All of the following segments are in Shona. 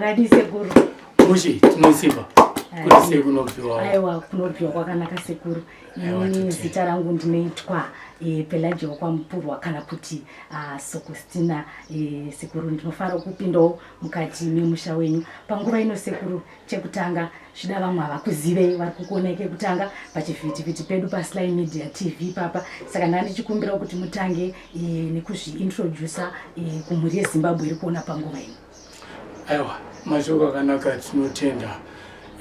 Makadii sekuru? Mushe, tinosimba. Kuri sei kunobviwa? Aiwa, kunobviwa kwakanaka sekuru. Ini zita rangu ndinoitwa Pelagia wekwaMupurwa kana kuti Sokostina. Sekuru, ndinofara kupindawo mukati memusha wenyu panguva ino sekuru. Chekutanga, zvida vamwe havakuzivei, vari kukuonai kekutanga pachivhitivhiti pedu paSly Media TV papa, saka ndanga ndichikumbirawo kuti mutange nekuzviintroducer kumhuri yeZimbabwe iri kuona panguva ino. Aiwa, mashoko akanaka, tinotenda.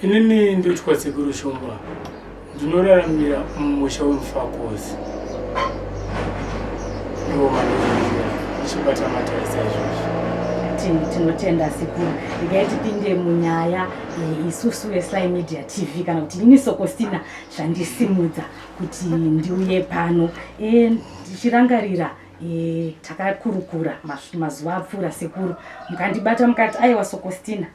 Inini ndoitwa Sekuru Shumba, ndinoraramira mumusha weMufakosi, ndiwo mandinoraramira ndichibata matare saizvozvi. Tinotenda sekuru. Regai tipinde munyaya. Isusu veSly Media TV, kana kuti ini Sokostina, zvandisimudza kuti ndiuye pano, ndichirangarira takakurukura mazuva apfuura sekuru, mukandibata mukati, "Aiwa Sokostina,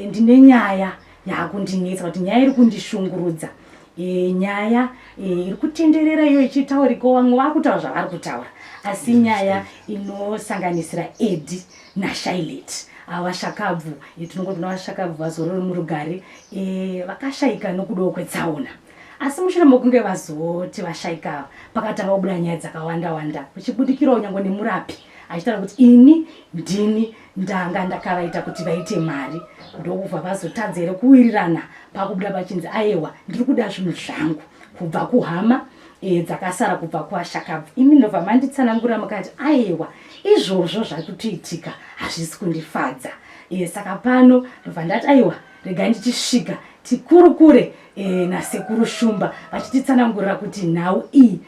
ndine nyaya yaakundinetsa, kuti nyaya iri kundishungurudza, nyaya iri kutenderera iyo ichitauriko, vamwe vakutaura zvavari kutaura, asi nyaya inosanganisira Edi naShailet avashakabvu." Tinongoti navashakabvu vazorore murugare, vakashayika nokudawo kwetsaona. Asi mushure mokunge vazoti vashaika ava, pakatanga kubuda nyaya dzakawanda wanda, kuchibudikirawo nyange nemurapi achitaura kuti ini ndini ndanga ndakavaita kuti vaite mari, ndokubva vazotadza here kuwirirana, pakubuda pachinzi, "Aiwa, ndiri kuda zvinhu zvangu kubva kuhama dzakasara kubva kuvashakabvu." Imi ndobva manditsanangura mukati, "Aiwa, izvozvo zvakutoitika hazvisi kundifadza." Saka pano ndobva ndati, "Aiwa, regai ndichisvika tikurukure nasekuru Shumba vachititsanangurira kuti nhau iyi."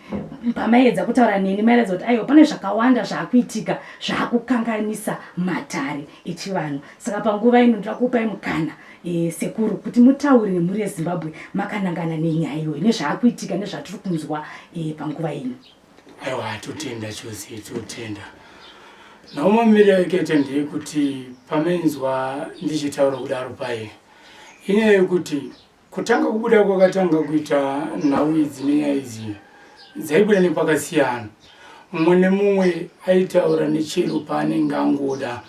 Pamaiedza kutaura neni, mairatidza kuti aiwa, pane zvakawanda zvaakuitika zvaakukanganisa matare echivanhu. Saka panguva ino ndoda kuupai mukana, sekuru, kuti mutaure nemhuri yeZimbabwe makanangana nenyaya iyoyo, nezvaakuitika, nezvatiri kunzwa panguva ino. Aiwa, totenda chose, totenda. Nhau mamiriro yakaita ndeyekuti pamainzwa ndichitaura kudaro paye, inyaya yekuti kutanga kubuda kwakatanga kuita nhau idzi nenyaya idzi dzaibuda nepakasiyana. Mumwe nemumwe aitaura nechero paanenge angoda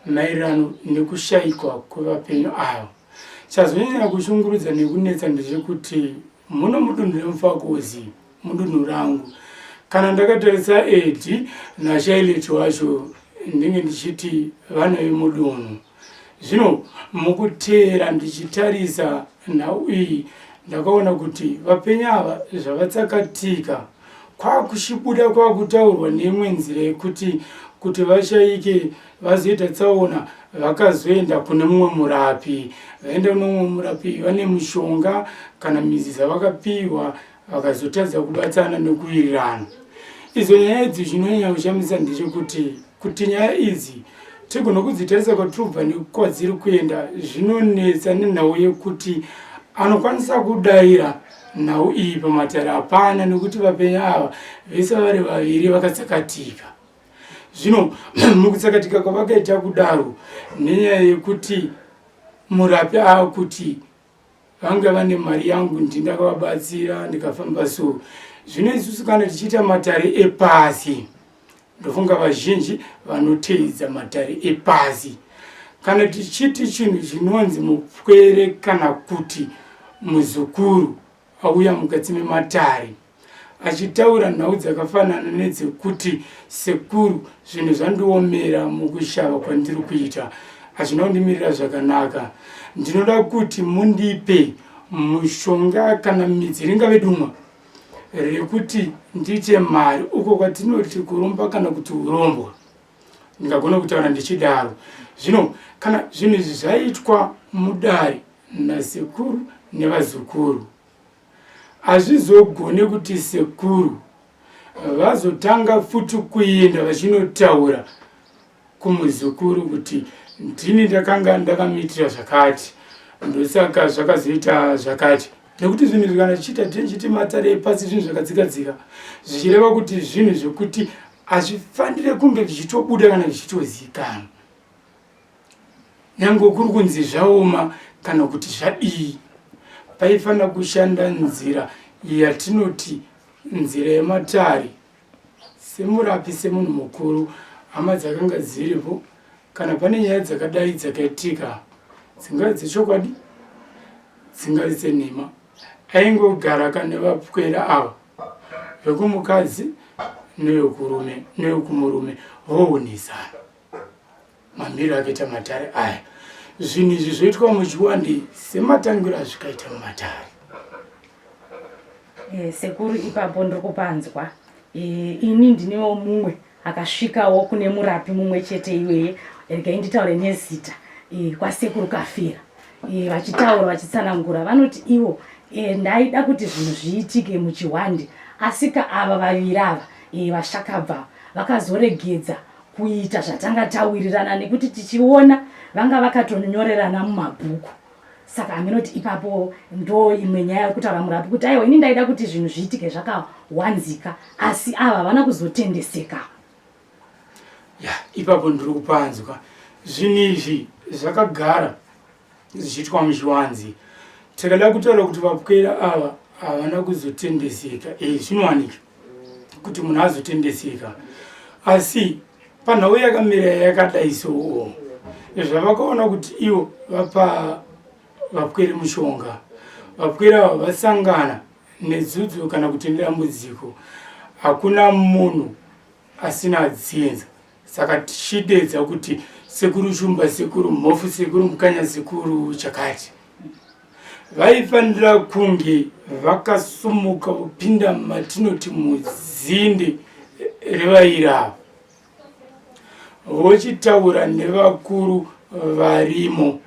maererano nekushayikwa kwevapenyu ava. Chazonyanya kushungurudza nekunetsa ndechekuti muno mudunhu reMufakosi, mudunhu rangu, kana ndakatarisa Edi naShailet wacho, ndinge ndichiti vana vemudunhu. Zvino mukuteera ndichitarisa nhau iyi, ndakaona kuti vapenyu ava zvavatsakatika, kwakuchibuda kwakutaurwa neimwe nzira yekuti kuti vashaike, vazoita tsaona, vakazoenda kune mumwe murapi. Vaenda kune mumwe murapi, vane mushonga kana midzi dzavakapiwa, vakazotadza kubatana nekuwirirana. Idzo nyaya idzi, chinonyanya kushamisa ndechekuti kuti nyaya idzi tigone kudzitarisa kwatirikubva nekwadziri kuenda zvinonetsa, nenhau yekuti anokwanisa kudayira nhau iyi pamatare hapana, nekuti vapenyu ava vese vari vaviri vakatsakatika. Zvino mukutsakatika kwavakaita kudaro, nenyaya yekuti murapi aakuti vanga vane mari yangu, ndindakavabatsira ndikafamba. So zvino isusu kana tichiita matare epasi, ndofunga vazhinji vanoteedza matare epasi, kana tichiti chinhu chinonzi mupwere kana kuti muzukuru auya mukati mematare achitaura nhau dzakafanana nedzekuti, "Sekuru, zvinhu zvandiomera mukushava kwandiri kuita, hazvina kundimirira zvakanaka, ndinoda kuti mundipe mushonga kana midzi, ringave dumwa rekuti ndiite mari," uko kwatinoti kuromba kana kuti urombwa, ndingagona kutaura ndichidaro. Zvino kana zvinhu izvi zvaitwa mudare nasekuru nevazukuru, hazvizogone kuti sekuru vazotanga futi kuenda vachinotaura kumuzukuru kuti ndini ndakanga ndakamuitira zvakati, ndosaka zvakazoita zvakati, nekuti zvinhu izvi kana tichiita tichiti matare epasi, zvinhu zvakadzika dzika, zvichireva kuti zvinhu zvekuti hazvifanire kunge zvichitobuda kana zvichitozikanwa, nyange kuri kunzi zvaoma kana kuti zvadii. Paifanira kushanda nzira yatinoti nzira yematare. Semurapi, semunhu mukuru, hama dzakanga dziripo, kana pane nyaya dzakadai dzakaitika. Dzingave dzechokwadi, dzingave dzenhema. Aingogara ka nevapwere ava vekumukadzi nevekurume nevekumurume voonesana. Mamiriro akaita matare aya. Zvinhu izvi zvoitwa muchiwande sematangiro azvikaita mumatare. Eh, sekuru ipapo ndiri kupanzwa. Eh, ini ndinewo mumwe akasvikawo kune murapi mumwe chete iweye regai nditaure nezita e, kwasekuru kafira e, vachitaura vachitsanangura vanoti ivo e, ndaida kuti zvinhu zviitike muchihwandi asika ava vaviri ava e, vashakabva vakazoregedza kuita zvatanga tawirirana nekuti tichiona vanga vakatonyorerana mumabhuku Saka aminoti ipapo ndo imwe nyaya yari kutaura murapi kuti aiwa ini ndaida kuti zvinhu zviitike zvakawanzika asi ava havana kuzotendeseka. Ya, ipapo ndiri kupanzwa. Zvinhu izvi zvakagara zvichiitwa muchiwanzi. Tikada kutaura kuti vapwera ava havana kuzotendeseka. Eh, zvinowanika kuti munhu azotendeseka. Asi Panhau yakamira yakadai soo zvavakaona kuti ivo vapa vapwere mushonga, vapwere ava vasangana nedzudzo kana kuti nedambudziko, hakuna munhu asina dzinza. Saka tichidedza kuti sekuru Shumba, sekuru Mhofu, sekuru Mukanya, sekuru chakati, vaifanira kunge vakasumuka vopinda matinoti muzinde revairi ava vochitaura nevakuru varimo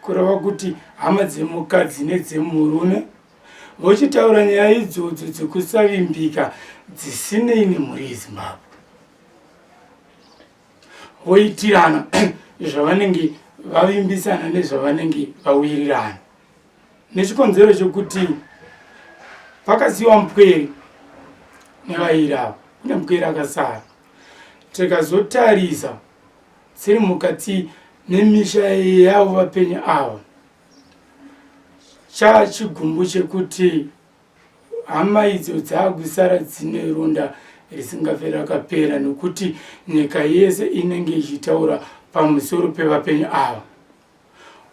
kureva kuti hama dzemukadzi nedzemurume vochitaura nyaya idzodzo dzekusavimbika dzisinei nemhuri yezimbabwe voitirana zvavanenge vavimbisana nezvavanenge vawirirana nechikonzero chekuti pakasiyiwa mupwere nevairi ava kune mupwere akasara tikazotarisa dziri mukati nemisha yavo vapenyu ava chachigumbu chekuti Hama idzo dzakusara dzine ronda risingafe rakapera nokuti nyika yese inenge ichitaura pamusoro pevapenyu ava.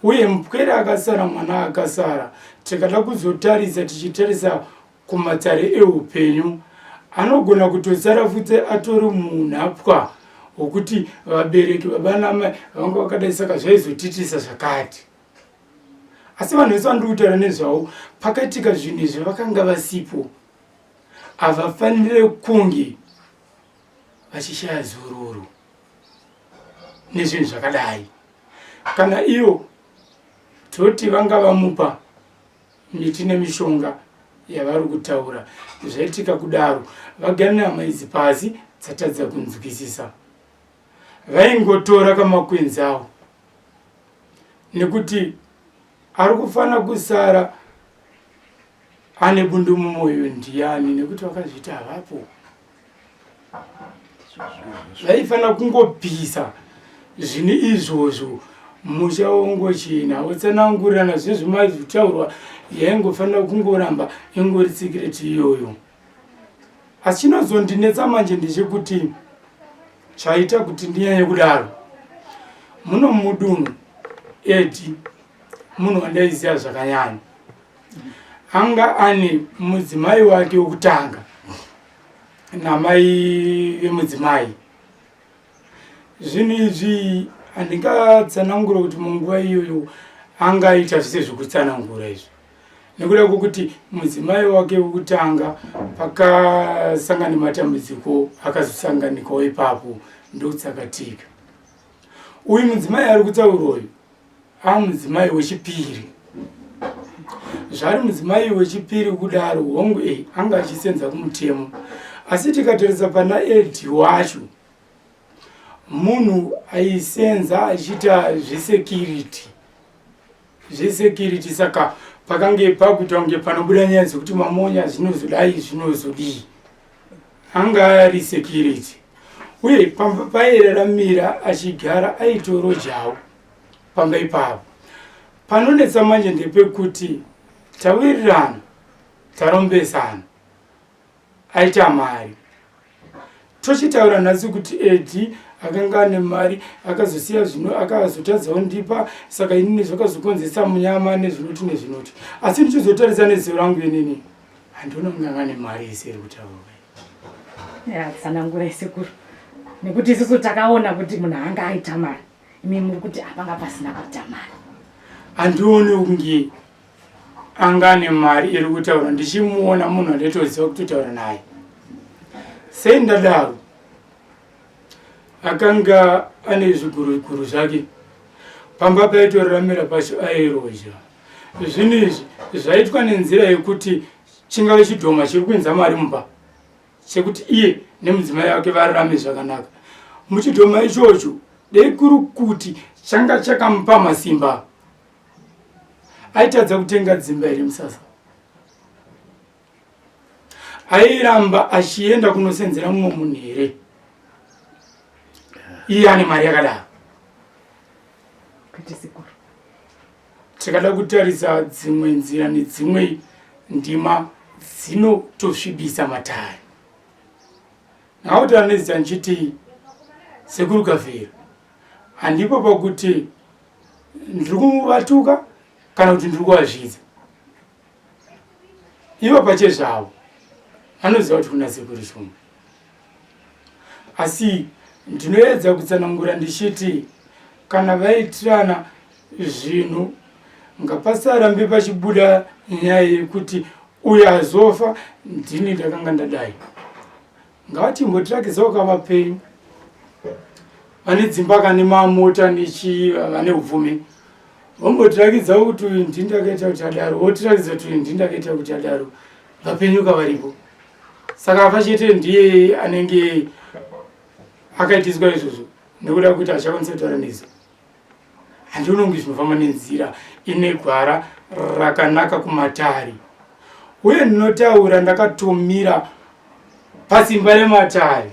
Uye mupwere akasara mwana akasara tikada kuzotarisa tichitarisa kumatare eupenyu anogona kutosara futi atori munhapwa hwokuti vabereki baba namai vanga vakadai saka zvaizotitisa zvakati. Asi vanhu vese vandiri kutaura nezvavo pakaitika zvinhu izvi vakanga vasipo, havafanire kunge vachishaya zororo nezvinhu zvakadai. Kana iyo toti vanga vamupa miti nemishonga yavari kutaura, zvaitika kudaro vagara nehama idzi pasi dzatadza kunzwisisa, vaingotora kamakwenzi avo nekuti ari kufanira kusara ane bundu mumwoyo ndiyani nekuti vakazviita havapo zvaifanira kungopisa zvinhu izvozvo musha wongochena wotsanangurirana zvezvimazvitaurwa yaingofanira kungoramba ingori sikireti iyoyo Asi chinozondinetsa manje ndechekuti chaita kuti ndinyanye kudaro muno mudunhu Edi munhu wandaiziva zvakanyanya anga ane mudzimai wake wekutanga namai vemudzimai Zvinhu izvi handingatsanangura kuti munguva iyoyo angaita zvise zvekutsanangura izvi nekuda kwekuti mudzimai wake wekutanga pakasangana matambudziko akazosanganikawo ipapo ndotsakatika uyu mudzimai ari kutaura uyu amudzimai wechipiri zvaari mudzimai wechipiri kudaro hongu e anga achisenza kumutemo asi tikatarisa pana edi wacho munhu aisenza achiita zvesekiriti zvesekiriti saka pakange pakuita kunge panobuda nyaya dzekuti mamonya zvinozodai zvinozodii anga ari sekiriti uye pamba pairaramira achigara aitorojawo pamba ipapo panonetsa manje ndepekuti tawirirana tarombesana aita mari. Tochitaura nhasi kuti Edi akanga ane mari akazosiya zvino akazotadzawo ndipa saka inini zvakazokonzesa munyama nezvinoti nezvinoti asi ndichizotarisa nezivo rangu inini handiona kunge anga nemari yese iri kutaurwa. Ya, tsanangurai sekuru nekuti isusu takaona kuti munhu anga aita mari imi muri kuti apanga pasina kuita mari. Handioni kunge anga ane mari iri kutaura ndichimuona munhu andaitoziva kutotaura naye sei ndadaro akanga ane zviguruguru zvake pamba paitoraramira pacho airoja zvinhu izvi zvaitwa nenzira yekuti chingave chidhoma chiri kuinza mari mumba chekuti iye nemudzimai wake vararame zvakanaka muchidhoma ichocho dei kuri kuti changa chakamupa masimba Aitadza kutenga dzimba here musasa? Airamba achienda kunosenzera mumwe munhu here? Iye ane mari yakadaro. Kwete sekuru. Tikada kutarisa dzimwe nzira nedzimwe ndima dzinotosvibisa matare. Ndakutaura nezita ndichiti sekuru Kavhera. Handipo pakuti ndiri kuvatuka kana kuti ndiri kuvazvidza ivo pachezvavo vanoziva kuti kuna sekuru shumba asi ndinoedza kutsanangura ndichiti kana vaitirana zvinhu ngapasarambe pachibuda nyaya yekuti uyo azofa ndini ndakanga ndadai Ngavatimbotirakidzawo ka vapenyu vane dzimba kane mamota nechii vane upfumi vombotirakidzawo kuti uyu ndini ndakaita kuti adaro votirakidza kuti uyu ndini ndakaita kuti adaro vapenyu ka varipo saka afa chete ndiye anenge akaitiswa izvozvo nekuda kuti achakwanisa kutaura nesu Handioni kunge zvinofamba nenzira ine gwara rakanaka kumatare. Uye ndinotaura ndakatomira pasimba rematare.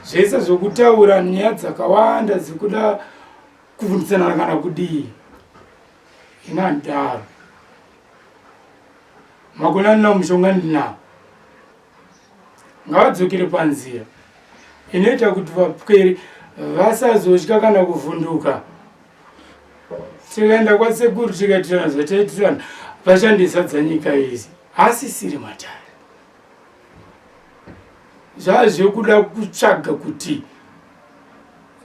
Zvese zvokutaura nyaya dzakawanda dzekuda kuvhundutsana kana kudii. Ini handidaro. Makona ndinawo mushonga ndinawo. Ngavadzokere panzira inoita kuti vapwere vasazotya kana kuvhunduka. Tikaenda kwasekuru tikaitirana zvataitirana vachandizadza nyika yese. Asisiri matare. Zvazvekuda kutsvaga kuti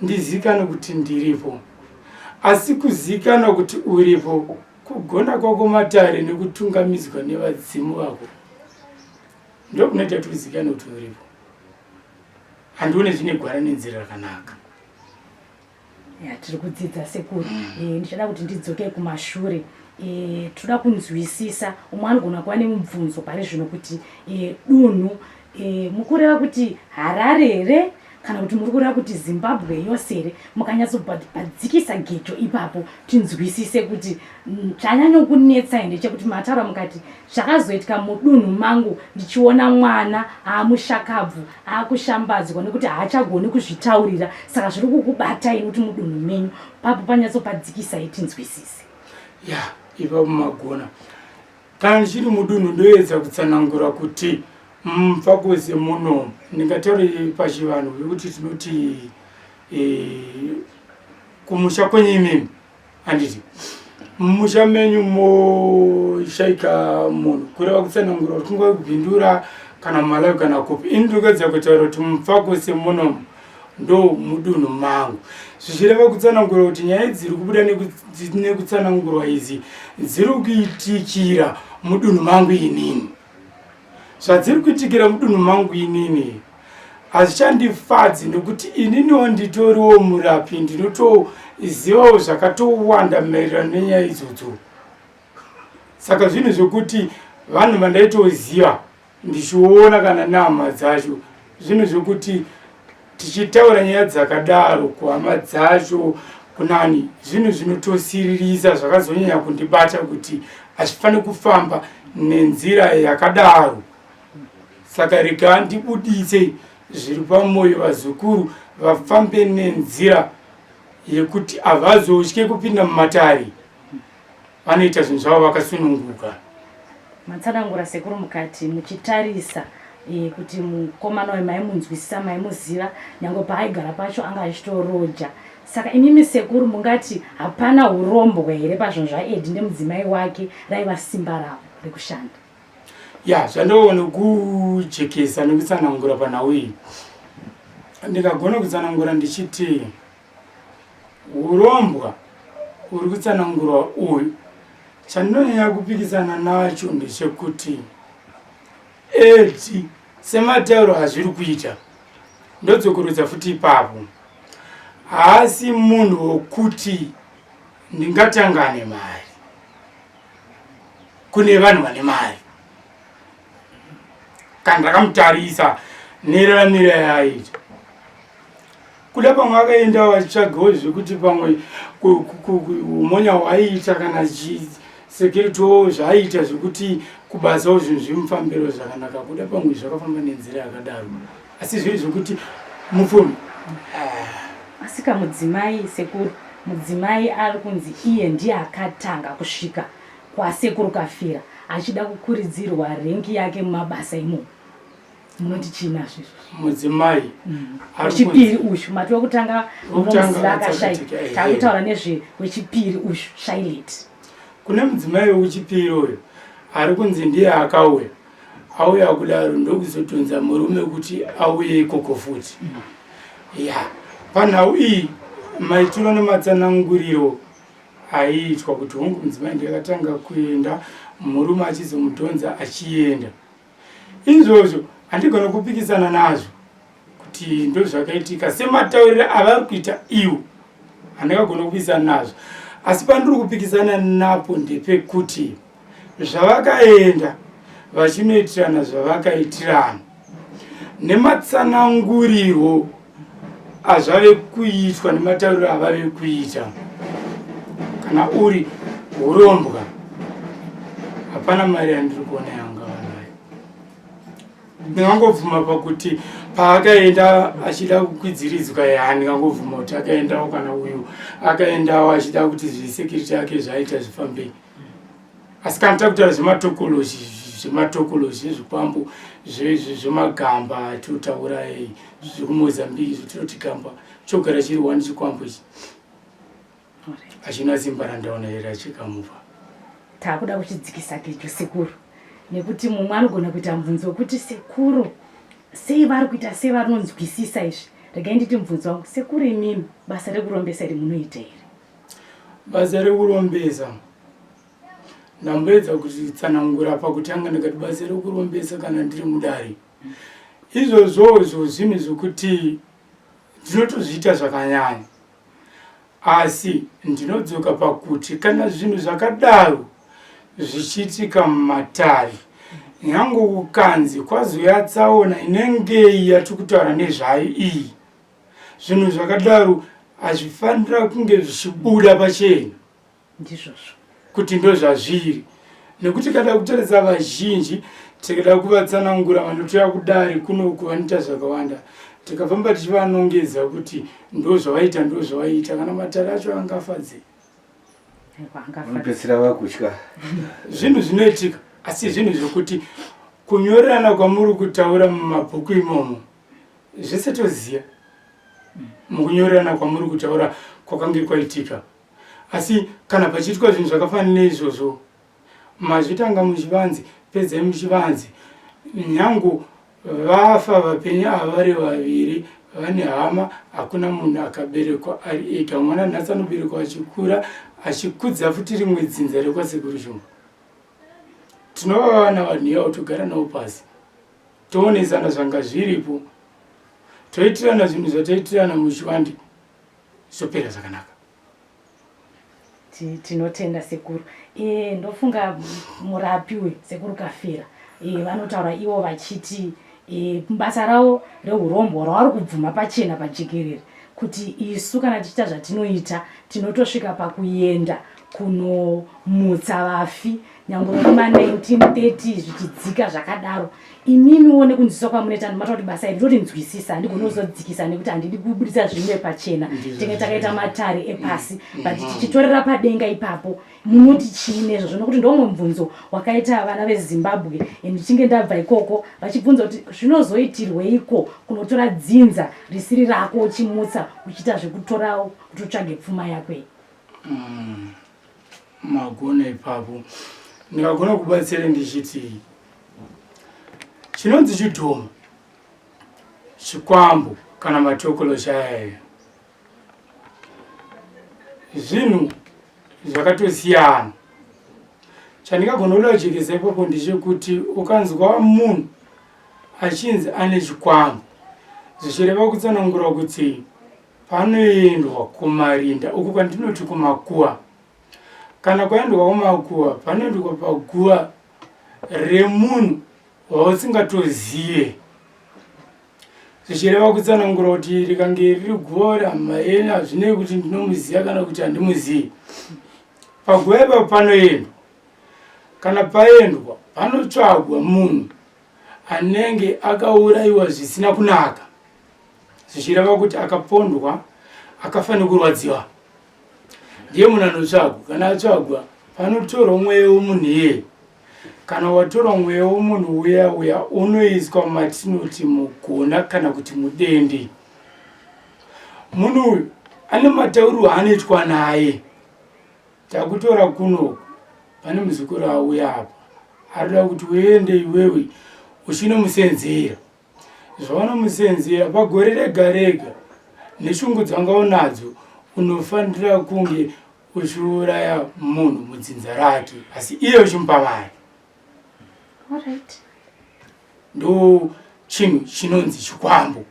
ndizikanwe kuti ndiripo. Asi kuzikanwa kuti uripo kugona kwako matare nekutungamidzwa nevadzimu vako. Ndokunoita kuti uzikanwe kuti uripo. Handione zvine gwara nenzira rakanaka. Ya, tiri kudzidza sekuru. Mm. E, ndichada kuti ndidzoke kumashure. E, toda kunzwisisa umwe anogona kuva nemubvunzo pari zvino kuti e, dunhu e, mukureva kuti Harare here kana kuti muri kureva kuti Zimbabwe yose here? Mukanyatsobadzikisa gejo ipapo tinzwisise kuti mm, chanyanyokunetsai ndechekuti mataura mukati zvakazoitika mudunhu mangu ndichiona mwana aamushakabvu aakushambadzwa nekuti haachagoni kuzvitaurira saka zviri kukubatai nekuti mudunhu menyu papo panyatsopadzikisai tinzwisise. Ya, ipapo magona. Kana ndichiri mudunhu ndoedza kutsanangura kuti mupfakoze muno ndingataure pachivanhu vekuti tinoti e, kumusha kwenyu imimi handiti mumusha menyu moshaika munhu kureva kutsanangura kuti kungave kubhindura kana mumalawi kana kupi ini ndikuedza kutaura kuti mupfakose munomu ndo mudunhu mangu zvichireva kutsanangura kuti nyaya dziri kubuda nekutsanangurwa idzi dziri kuitikira mudunhu mangu inini zvadziri kuitikira mudunhu mangu inini hazvichandifadzi nekuti ininiwo nditoriwo murapi ndinotozivawo zvakatowanda maererano nenyaya idzodzo saka zvinhu zvekuti vanhu vandaitoziva ndichiona kana nehama dzacho zvinhu zvekuti tichitaura nyaya dzakadaro kuhama dzacho kunani zvinhu zvinotosiririsa zvakazonyanya kundibata kuti hazvifaniri kufamba nenzira yakadaro saka rega ndibuditse zviri pamwoyo vazukuru vafambe nenzira yekuti havazotye kupinda mumatare vanoita zvinhu zvavo vakasununguka. Matsanangura sekuru mukati muchitarisa e, kuti mukomana uyu maimunzwisisa maimuziva nyange paaigara pacho anga achitoroja saka imimi sekuru mungati hapana urombwa here pazvinhu zvaedi nemudzimai wake raiva simba ravo rekushanda ya zvandoona kujekesa nekutsanangura panhau iyi ndikagona kutsanangura ndichiti Hurombwa uri kutsanangurwa uyu chandinonyanya kupikisana nacho ndechekuti eti sematauro azviri kuita ndodzokorodza futi ipapo haasi munhu wokuti ndingatangane mari kune vanhu vane mari kana ndakamutarisa neraramiro yaaita kuda pamwe akaenda vachitsvagawo zvekuti pamwe umonya hwaiita kana securitywo zvaaiita zvekuti kubasawo zvinhu zvimufambiro zvakanaka kuda pamwe zvakafamba nenzira yakadaro asi zviri zvekuti mupfumi ah. asi kamudzimai sekuru mudzimai ari kunzi iye ndiye akatanga kusvika kwasekuru kafira achida kukuridzirwa rengi yake mumabasa imomo munoti chii nazvo izvozvo mudzimai mm. wechipiri uyu mati wekutanga munomuziva akashaika takutaura nezve wechipiri uyu shailet kune mudzimai wechipiri uyu ari kunzi ndiye akauya auya kudaro ndokuzotonza murume kuti auye ikoko futi mm. ya panhau iyi maitiro nematsananguriro aiitwa kuti hongu mudzimai ndiye akatanga kuenda murume achizomudhonza achienda Izvozvo handigone kupikisana nazvo kuti ndozvakaitika sematauriro avari kuita iwo handingagona kupikisana nazvo asi pandiri kupikisana napo ndepekuti zvavakaenda vachinoitirana zvavakaitirana nematsanangurirwo azvave kuitwa nematauriro avave kuita kana uri hurombwa hapana mari yandiri kuona yanga vanayo ndingangobvuma pakuti paakaenda achida kukwidziridzwa ya ndingangobvuma kuti akaendawo kana uyu akaendawo achida kuti zvesekiriti yake zvaita zvifambei asi kana takutaura zvematokolosi zvematokolosi zvezvikwambo zvemagamba tinotaura zvekumozambique izvo tinoti gamba chogara chiri wani chikwambo ichi hachina simba randaona here achikamupa takuda kuchidzikisa gejo sekuru nekuti mumwe anogona kuita mubvunzo wekuti sekuru sei vari kuita sei varinonzwisisa izvi regai nditi mubvunzo wangu sekuru imimi basa rekurombesa iri munoita here Basa rekurombesa ndamboedza kutsanangura pakutanga ndikati basa rekurombesa kana ndiri mudare izvozvozvo zvinhu zvekuti ndinotozviita zvakanyanya asi ndinodzoka pakuti kana zvinhu zvakadaro zvichiitika mumatare nyange kukanzi kwazouya tsaona inengei yatiri kutaura nezvayo iyi Zvinhu zvakadaro hazvifanira kunge zvichibuda pachena. Ndizvozvo. Kuti ndozvazviri. Nekuti kada kutarisa vazhinji tikada kuvatsanangura vanotouya kudare kunoku vanoita zvakawanda tikafamba tichivanongedza kuti ndozvavaita ndozvavaita kana matare acho angafadze vanopedzisira vakutya zvinhu zvinoitika asi zvinhu zvekuti kunyorerana kwamuri kutaura mumabhuku imomo Zvese toziva mukunyorerana kwamuri kutaura kwakange kwaitika asi kana pachiitwa zvinhu zvakafanana neizvozvo mazvitanga muchivanze pedzai muchivanze nyangu vafa vapenyu ava vari vaviri vane hama hakuna munhu akaberekwa ari ega mwana nhasi anoberekwa achikura achikudza futi rimwe dzinza rekwasekuru shumba tinovavana vanhu ivavo togara navo pasi Toonesana zvanga zviripo toitirana zvinhu zvatoitirana muchiwande zvopera zvakanaka. Tinotenda sekuru. E, ndofunga murapi uyu sekuru Kafira e, vanotaura ivo vachiti e, basa ravo reurombwa ravari kubvuma pachena pajekerere kuti isu kana tichiita zvatinoita tinotosvika pakuenda kunomutsa vafi. nyangwe kuma 1930 zvichidzika zvakadaro. Imimiwo nekunzwisisa kwamunoita ndimata kuti basa iri ndorinzwisisa, handigoni kuzodzikisa nekuti handidi kubudisa zvimwe pachena. Tinge takaita matare epasi, but tichitorera padenga ipapo. Munoti chii nezvozvo nokuti ndomwe mubvunzo wakaita vana veZimbabwe and ndichinge ndabva ikoko vachibvunza kuti zvinozoitirweiko kunotora dzinza risiri rako uchimutsa uchiita zvekutora kuti utsvage pfuma yako iyi. Magona ipapo. Ndingagona kubatsira ndichiti chinonzi chidhoma, chikwambo kana matokoloshi ayaya zvinhu zvakatosiyana. Chandingagona kuda kujekesa ipapo ndechekuti ukanzwa munhu achinzi ane chikwambo zvichireva kutsanangura kuti panoendwa kumarinda uku kwandinoti kumakuva. Kana kwaendwa kumakuva panoendwa paguva remunhu wausingatozive zvichireva kutsanangura kuti rikange riri guva ramaena hazvinei kuti ndinomuziva kana kuti handimuzivi. Paguva ipapo panoendwa, kana paendwa panotsvagwa munhu anenge akaurayiwa zvisina kunaka zvichireva kuti akapondwa akafa nekurwadziwa ndiye munhu anotsvagwa. Kana atsvagwa panotorwa mweya wemunhu iyeye. Kana watorwa mweya wemunhu uya uya unoiswa matinoti mugona kana kuti mudende. Munhu uyu ane matauriro aanoitwa naye. Takutora kunoku pane muzukuru auya apa arikuda kuti uende iwewe uchinomusenzera. Zvaunomusenzera pagore rega rega neshungu dzanga unadzo unofanira kunge uchiuraya munhu mudzinza rake asi iye uchimupa mari. Alright. Ndo chinhu chinonzi chikwambo.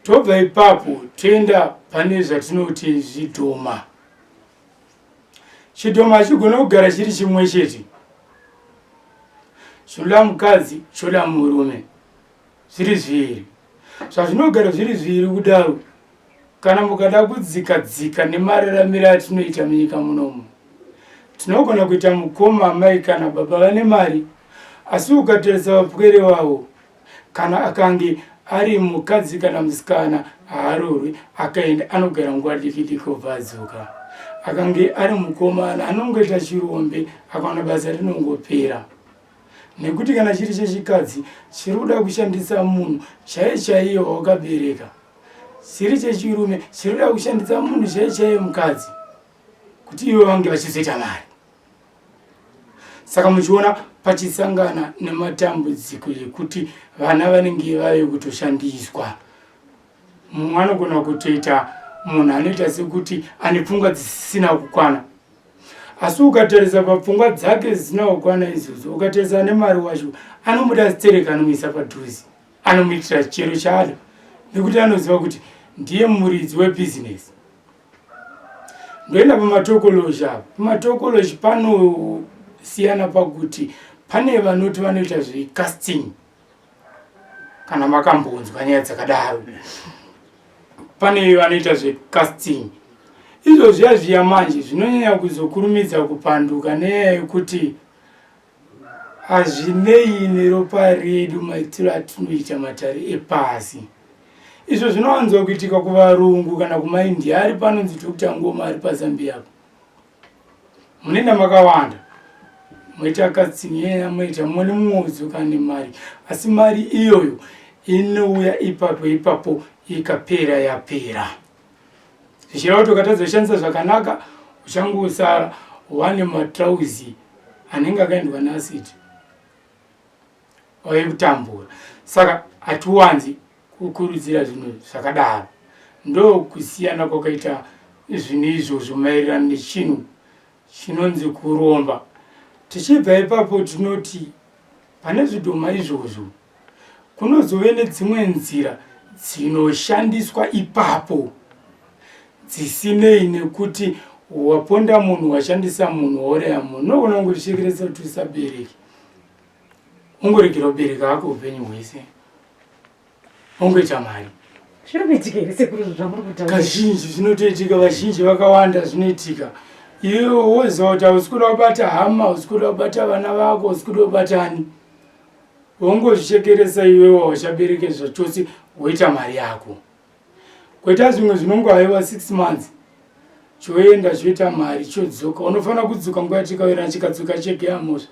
Tobva ipapo toenda pane zvatinoti zvidhoma. Chidhoma hachigona kugara chiri chimwe chete. Choda mukadzi, choda murume. Zviri zviviri. Zvazvinogara zviri zviviri kudaro, kana mukada kudzika dzika nemararamiro atinoita munyika munomu, tinogona kuita mukoma, amai kana baba vane mari, asi ukatarisa vapwere vavo, Kana akange ari mukadzi kana musikana haaroorwi, akaenda anogara nguva diki diki obva adzoka. Akange ari mukomana anongoita chirombe akawana basa rinongopera. Nekuti kana chiri chechikadzi chiri kuda kushandisa munhu chaiye chaiye wawakabereka, chiri chechirume chiri kuda kushandisa munhu chaiye chaiye mukadzi kuti ivo vange vachizoita mari. Saka muchiona pachisangana nematambudziko ekuti vana vanenge vave kutoshandiswa. Mumwe anogona kutoita munhu anoita sekuti ane pfungwa dzisina kukwana, asi ukatarisa papfungwa dzake dzisina kukwana idzodzo, ukatarisa nemari wacho anomuda sterek, anomuisa padhuze, anomuitira chero chaada nekuti anoziva kuti ndiye muridzi webhizinesi. Ndoenda pamatokoloshi apa. Pamatokoloshi panosiyana pakuti pane vanoti vanoita zvecasting, kana makambonzwa nyaya dzakadaro. Pane vanoita zvecasting izvo zviya zviya manje zvinonyanya kuzokurumidza kupanduka nenyaya yekuti Hazvinei neropa redu maitiro atinoita matare epasi. Izvo zvinowanzwa kuitika kuvarungu kana kumaIndia ari panonzi Doctor Ngoma ari paZambia apo. Munoenda makawanda moita katsinyeya moita mumwe nemumwe wodzoka nemari asi mari iyoyo inouya ipapo ipapo ikapera yapera. Zvichireva kuti ukatadza kushandisa zvakanaka uchangosara wane matrauzi anenge akaendwa neacid wave kutambura. Saka hatiwanzi kukurudzira zvinhu zvakadaro. Ndokusiyana kwakaita zvinhu izvozvo maererano nechinhu chinonzi kuromba. Tichibva ipapo tinoti pane zvidhoma izvozvo Kunozove nedzimwe nzira dzinoshandiswa ipapo dzisinei nekuti waponda munhu, washandisa munhu, wauraya munhu. Unogona kungozvishekeresa kuti usabereke, ungoregera kubereka hako upenyu hwese, ungoita mari. Zvinoitika here sekuru zvamuri kutaura? Kazhinji zvinotoitika, vazhinji vakawanda zvinoitika. Iwe woziva kuti hausi kuda kubata hama, hausi kuda kubata vana vako, hausi kuda kubata ani. Wongozvichekeresa iwewe hauchabereke zvachose woita mari yako. Koita zvimwe zvinongohaiwa 6 months choenda choita mari chodzoka. Unofanira kudzoka nguva yatikawirana chikadzoka chege yamhosva.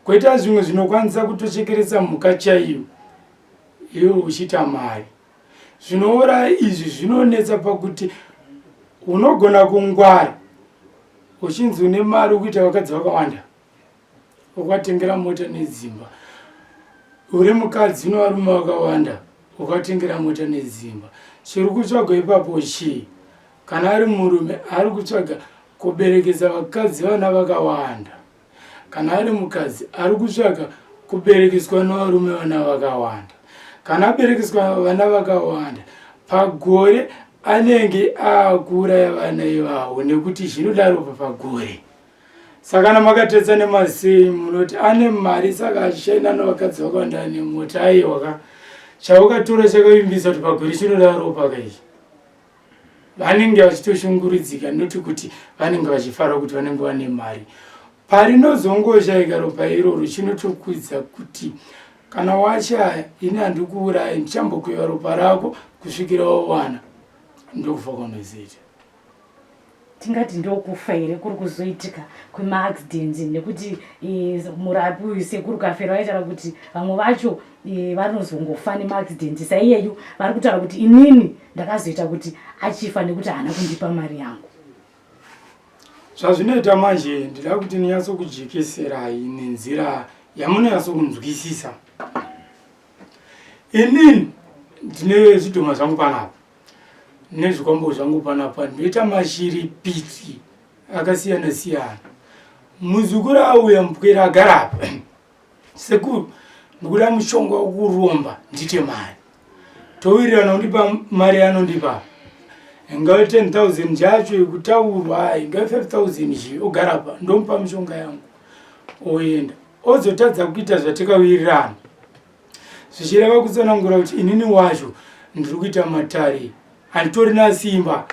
Koita zvimwe zvinokwanisa kutochekeresa mhuka chaiyo iwe uchiita mari. Zvinouraya izvi zvinonetsa pakuti unogona kungwara uchinzi une mari ukuita vakadzi vakawanda ukatengera mota nedzimba uri mukadzi une varume vakawanda ukatengera mota nedzimba chiri kutsvagwa ipapo chii kana ari murume ari kutsvaga kuberekesa vakadzi vana vakawanda Kana ari mukadzi ari kutsvaga kuberekeswa nevarume vana vakawanda. Kana aberekeswa vana vakawanda pagore anenge akuuraya vana ivavo nekuti zvinoda ropa pagore. Saka kana makatetsa nemasei munoti ane mari saka achishaina nevakadzi vakawanda ane mota aiwa ka chaukatora chakavimbisa kuti pagore chinoda ropa kaichi. Vanenge vachitoshungurudzika not kuti vanenge vachifara kuti vanenge vane mari. Parinozongoshaika ropa iroro chinotokuudza kuti kana washaya ini handikuurayi ndichambokweva ropa rako kusvikira wawana ndokufa kwaunozoita. Tingati ndokufa here kuri kuzoitika kwemaaccidents nekuti e, murapi uyu sekuru kafero aitaura kuti vamwe vacho e, vanozongofa nemaaccident saiyeyu vari kutaura kuti inini ndakazoita kuti achifa nekuti haana kundipa mari yangu. Zvazvinoita manje ndida kuti ndinyatsokujekeserai nenzira yamunonyatsokunzwisisa. Inini ndine zvidhoma zvangu panapa nezvikwambo zvangu panapa ndoita mashiripiti akasiyana siyana. Muzukuru auya mupwere agara apa sekuru ndikuda mushonga wekuromba ndiite mari towirirana kundipa mari yaanondipa ingave 10000 yacho yekutaurwa ingave 5000 zve ogara apa ndomupa mishonga yangu oenda ozotadza kuita zvatikawirirana zvichireva kutsanangura kuti inini wacho ndiri kuita matare handitorina simba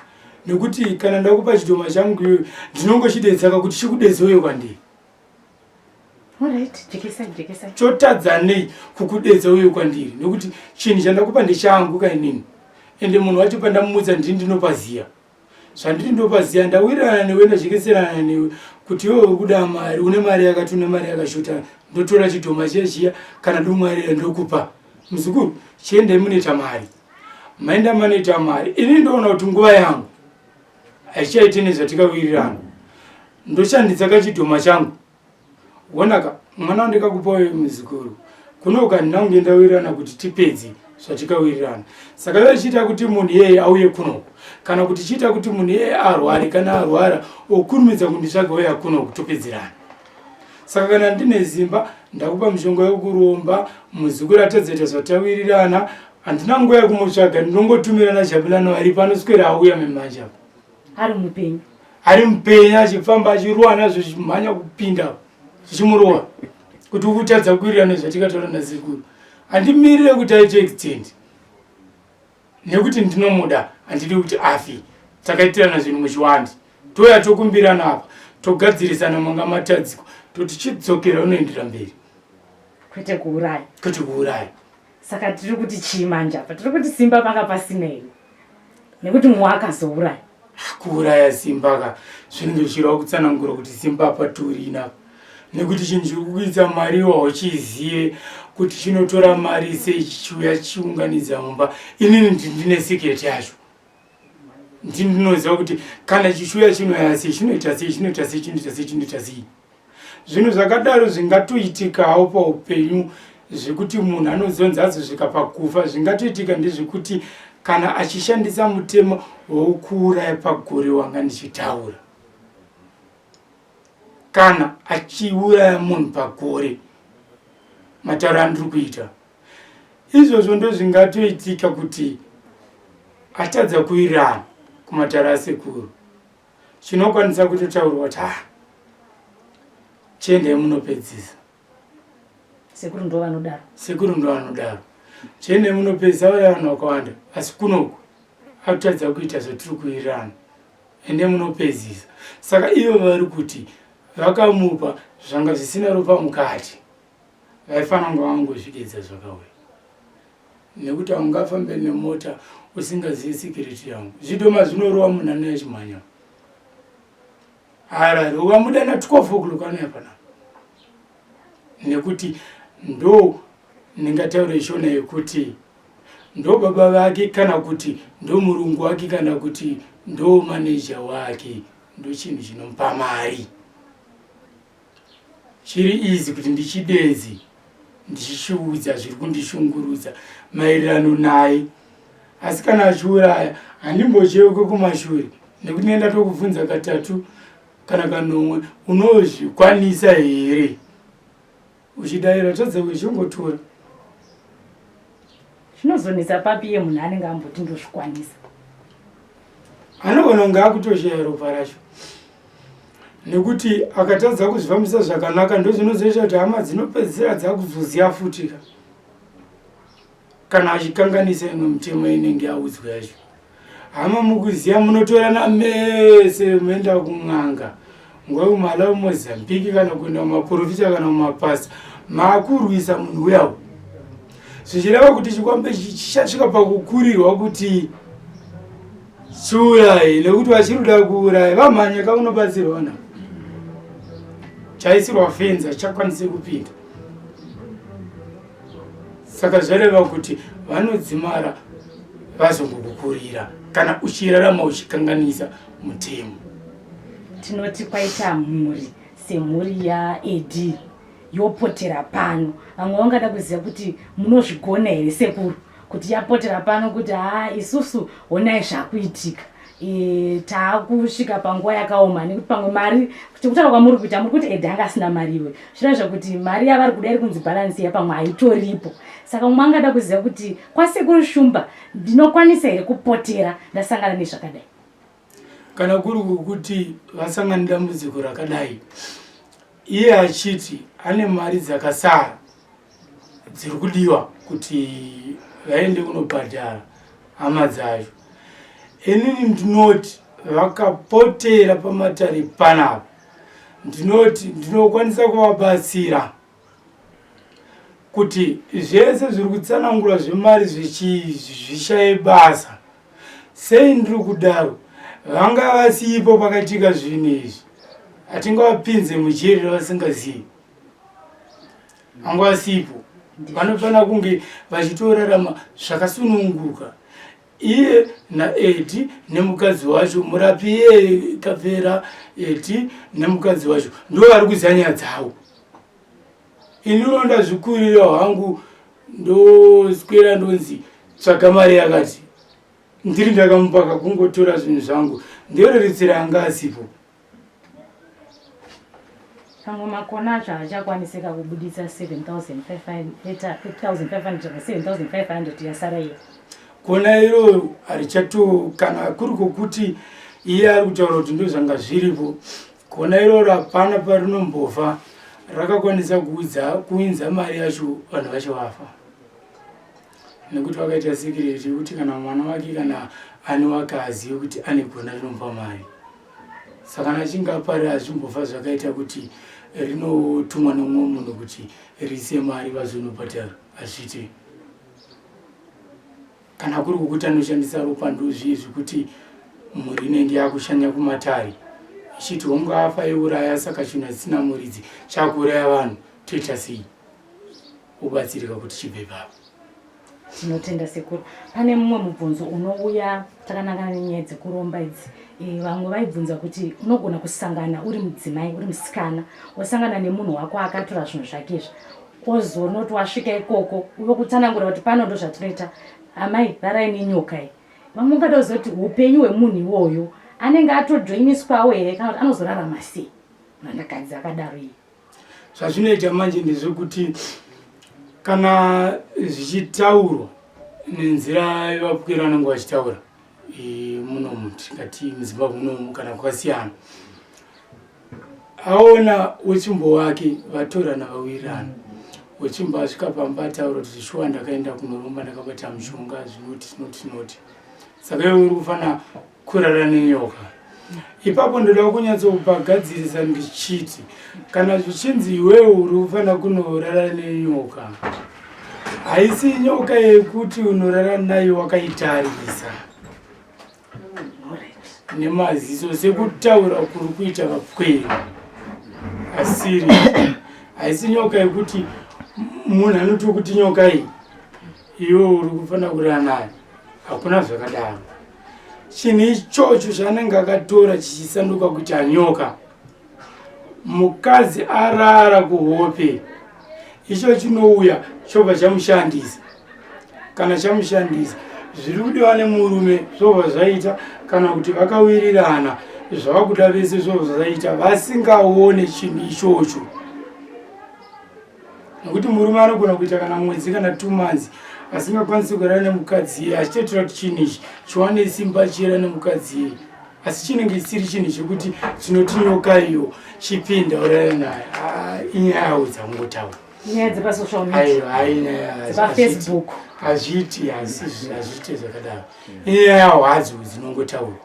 nekuti kana ndakupa chidhoma changu iyoyo ndinongochidetsaka kuti chikudetse uye kwandiri Chotadza nei kukudedza uye kwandiri nekuti chinhu chandakupa ndechangu kainini ende munhu wacho pandamumutsa ndini ndinopaziya zvandiri ndopaziya ndawirirana newe ndajekeserana newe kuti iwe uri kuda mari une mari yakati une mari yakashota ndotora chidhoma chiya chiya kana domwarira ndokupa muzukuru chiendai munoita mari maenda manoita mari ini ndoona kuti nguva yangu haichaiti nezvatikawirirana ndoshandisa kachidhoma changu wonaka mwana wandikakupa uyu muzukuru kunoka handina kunge ndawirirana kuti tipedze zvatikawirirana saka ivo chiita kuti munhu iyeye auye kunoku kana kuti chiita kuti munhu iyeye arware kana arwara okurumidza kunditsvaga uya kunoku topedzerana saka kana ndine simba ndakupa mishonga yokuromba muzukuru atadzaita zvatawirirana handina nguva yekumutsvaga ndinongotumira najabulano aripo anoswera auya memanje apo ari mupenyu ari mupenyu achifamba achirowa nazvo zvichimhanya kupinda zvichimurowa kuti ukutadza kuwirirana nezvatikataura nasekuru handimirire kuti aite extend nekuti ndinomuda handidi kuti afi takaitirana zvinhu muchiwandi touya tokumbirana apa togadzirisana manga matadziko toti chidzokera unoendera mberi kwete kuuraya kwete kuuraya Saka tiri kuti chii manje apa? Tiri kuti simba panga pasina here? Nekuti mumwe akazouraya. Kuuraya simba ka zvinenge zvichireva kutsanangura kuti simba patorina nekuti chinhu chiri kukuitsa mari iwo hauchizive kuti chinotora mari sei chichiuya chichiunganidza mumba inini ndine secret yacho ndini ndinoziva kuti kana chichiuya chinoya sei chinoita sei chinoita sei chinoita sei chinoita sei Zvinhu zvakadaro zvingatoitikawo paupenyu zvekuti munhu anozonzi azosvika pakufa. Zvingatoitika ndezvekuti kana achishandisa mutemo wokuuraya pagore wanga ndichitaura, kana achiuraya munhu pagore, matauro andiri kuita izvozvo ndozvingatoitika kuti atadza kuwirirana kumatare asekuru. Chinokwanisa kutotaurwa kuti ah, chiendai munopedzisa. Sekuru ndo vanodaro. Sekuru ndo vanodaro. Chiendai munopedzisa vaya vanhu vakawanda asi kunoku akutadza kuita zvatiri kuwirirana. Ende munopedzisa. Saka ivo vari kuti vakamupa zvanga zvisina ropa mukati. Vaifanira kunge vangozvidedza zvakauya. Nekuti haungafambe nemota usingazivi security yangu. Zvidhoma zvinorova munhu anouya chimhanya. Harare ukamuda na 12 o'clock anouya panapa. Nekuti ndo ndingataure shona yekuti ndo baba vake kana kuti ndo murungu wake kana kuti ndo maneja wake ndo chinhu chinomupa mari. Chiri easy kuti ndichidedze ndichichiudza zviri kundishungurudza maererano naye asi kana achiuraya handimbocheuke kumashure nekuti nenda tokubvunza katatu kana kanomwe unozvikwanisa here uchidaira tadza uchingotora zvinozonetsa papi iye munhu anenge amboti ndozvikwanisa anogona kunge akutoshaya ropa racho nekuti akatadza kuzvifambisa zvakanaka ndozvinozoita kuti hama dzinopedzisira dzakuzoziva futika kana achikanganisa imwe mitemo inenge yaudzwa yacho hama mukuziva munotorana mese moenda kun'anga nguva kumalawi mozambique kana kuenda kumaprofita kana kumapasta makurwisa munhu uyawo zvichireva kuti chikwambe chichasvika pakukurirwa kuti chiurayi nekuti vachiri kuda kuuraya vamhanya kaunobatsirwa na chaisirwa fenzi hachakwanisi kupinda saka zvareva kuti vanodzimara vazongokukurira kana uchirarama uchikanganisa mutemo tinoti kwaita mhuri semhuri yaed yopotera pano vamwe vangada kuziva kuti munozvigona here sekuru kuti yapotera pano kuti haa isusu honai zvakuitika e, taakusvika panguva yakaoma nekuti pamwe mari sekutaura kwamuri kuita muri kuti ed anga asina mari iwe zvireva zvekuti mari yavari kuda iri kunzi bhalansi ya pamwe haitoripo saka mumwe angada kuziva kuti kwasekuru shumba ndinokwanisa here kupotera ndasangana nezvakadai kana kuri kukuti vasangana nedambudziko rakadai iye achiti ane mari dzakasara dziri kudiwa kuti vaende kunobhadhara hama dzacho inini ndinoti vakapotera pamatare panapa ndinoti ndinokwanisa kuvabatsira kuti zvese zviri kutsanangura zvemari zvishaye basa sei ndiri kudaro vanga vasipo pakaitika zvinhu izvi hatingavapinze mujeri ravasingazivi vanga vasipo vanofanira kunge vachitorarama zvakasununguka iye naedi nemukadzi wacho murapi iye kapera edi nemukadzi wacho ndo vari kuziva nyaya dzavo ini uno ndazvikurira hangu ndoswera ndonzi tsvaga mari yakati ndiri ndakamupaka kungotora zvinhu zvangu ndoreretsera anga asipo Pamwe makona acho haachakwanisika kubuditsa 7500 yasara iyo. Kona iro harichato kana kuri kwokuti iye ari kutaura kuti ndozvanga zviripo kona iroro hapana parinombofa rakakwanisa kuudza kuinza mari yacho vanhu vacho vafa nekuti vakaita secret yekuti kana mwana wake kana ane wake azive kuti ane gona rinomupa mari saka kana achinge aparira hazvimbofa zvakaita kuti rinotumwa nemumwe munhu kuti riise mari vazonobhadhara hazviite kana kuri kukuti anoshandisa ropa ndozviye zvekuti mhuri inenge yakushanya kumatare ichiti hongu afa iuraya saka chinhu hachisina muridzi chakuuraya vanhu toita sei ubatsirika kuti chibve ipapo. Tinotenda sekuru. Pane mumwe mubvunzo unouya takanangana nenyaya dzekuromba idzi. E, vamwe vaibvunza kuti unogona kusangana uri mudzimai uri musikana wosangana nemunhu wako akatora zvinhu zvake izvi ozonoti wasvika ikoko vokutsanangura kuti pano ndozvatinoita amai rarai nenyoka iyi vamwe ungada kuziva kuti upenyu hwemunhu iwoyo anenge atojoiniswawo here kana kuti anozorarama sei murandakadzi akadaro iye Zvazvinoita manje ndezvekuti kana zvichitaurwa nenzira yevapwere vanenge vachitaura munomu tikati muzimbabwe munomu kana kwakasiyana aona wechimbo wake vatorana vawirirana wechimbo asvika pamba ataura kuti shuwa ndakaenda kunoromba ndakabata mushonga zvinoti zvinoti zvinoti saka iwe uri kufanira kurara nenyoka. Ipapo ndoda kunyatsokupagadzirisa ndichiti kana zvichinzi iwewe uri kufanira kunorara nenyoka, haisi nyoka yekuti unorara nayo wakaitarisa nemaziso sekutaura kuri kuita vapwere, asiri haisi nyoka yekuti munhu anoti kuti nyoka iyi iwe uri kufanira kurara nayo. Hakuna zvakadaro. Chinhu ichocho chaanenge akatora chichisanduka kuita nyoka, mukadzi arara kuhope, icho chinouya chobva chamushandisa. Kana chamushandisa, zviri kudiwa nemurume zvobva zvaita, kana kuti vakawirirana zvavakuda vese zvobva zvaita, vasingaone chinhu ichocho. Nekuti murume anogona kuita kana mwedzi kana 2 months asingakwanisi kurara nemukadzi iye, achitoitira kuti chinhu ichi chiwane simba chirara nemukadzi iye, asi chinenge chisiri chinhu chekuti chinoti nyoka iyo chipinda urara naye. Inyaya dzangotaura, nyaya dzepasocial media, aiwa, dzepafacebook. Hazviiti, hazviiti zvakadaro. Inyaya hadzo dzinongotaura.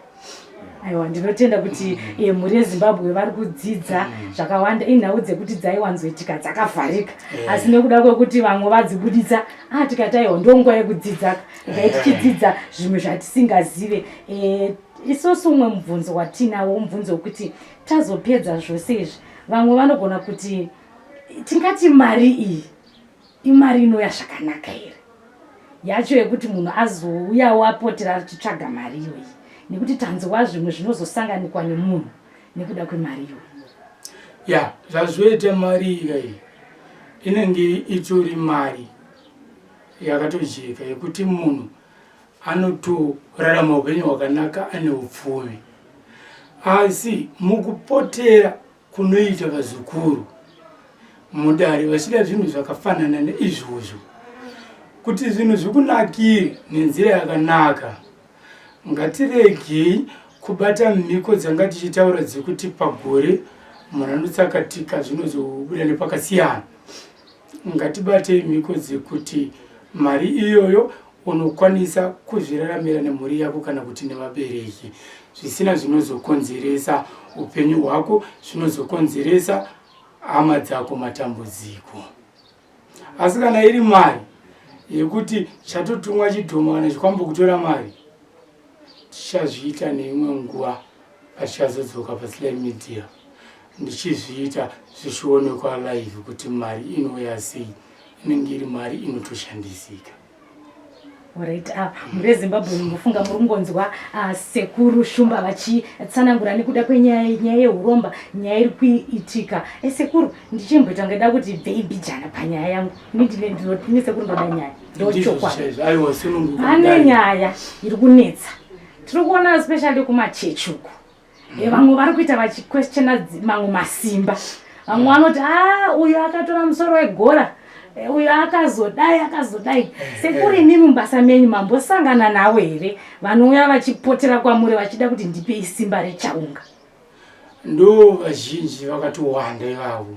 Aiwa, ndinotenda kuti mhuri yeZimbabwe vari kudzidza zvakawanda. Inhau dzekuti dzaiwanzoitika dzakavharika, asi nekuda kwekuti vamwe vadzibuditsa, tikati aiwa, ndonguva yekudzidza, ngai tichidzidza zvimwe zvatisingazive. Isusu umwe mubvunzo watinawo mubvunzo wekuti tazopedza zvose izvi, vamwe vanogona kuti tingati mari iyi imari inouya zvakanaka here yacho yekuti munhu azouyawo apotera achitsvaga mari iyoyi, nekuti tanzwa zvimwe zvinozosanganikwa nemunhu nekuda kwemari iyoyi. Ya, zvazvoita mari iyi inenge itori mari yakatojeka yekuti munhu anotorarama upenyu hwakanaka ane upfumi, asi mukupotera kunoita vazukuru mudare vachida zvinhu zvakafanana neizvozvo, kuti zvinhu zvikunakire nenzira yakanaka, ngatiregei kubata mhiko dzanga tichitaura dzekuti pagore munhu anotsakatika zvinozobuda nepakasiyana. Ngatibatei mhiko dzekuti mari iyoyo unokwanisa kuzviraramira nemhuri yako kana kuti nevabereki, zvisina zvinozokonzeresa upenyu hwako, zvinozokonzeresa hama dzako matambudziko. Asi kana iri mari yekuti chatotumwa chidhoma kana chikwambo kutora mari, tichazviita neimwe nguva patichazodzoka paSly Media, ndichizviita zvichionekwa live kuti mari inouya sei. Inenge iri mari inotoshandisika. Alright, mhuri yeZimbabwe, munofunga muri kungonzwa sekuru Shumba vachitsanangura nekuda kwenyaya nyaya yeuromba, nyaya iri kuitika. Sekuru, ndichimboita ngeda kuti bvei mbijana panyaya yangu. Ini sekuru ndoda nyaya, ndochokwadi. Pane nyaya iri kunetsa, tiri kuona especially kumachechi uku. Vamwe vari kuita vachiquestiona mamwe masimba, vamwe vanoti a uyu akatora musoro wegora, uyu akazodai akazodai. Sekuru, imimi mubasa menyu mambosangana navo here vanouya vachipotera kwamuri vachida kuti ndipei simba rechaunga? Ndo vazhinji vakatowanda ivavo,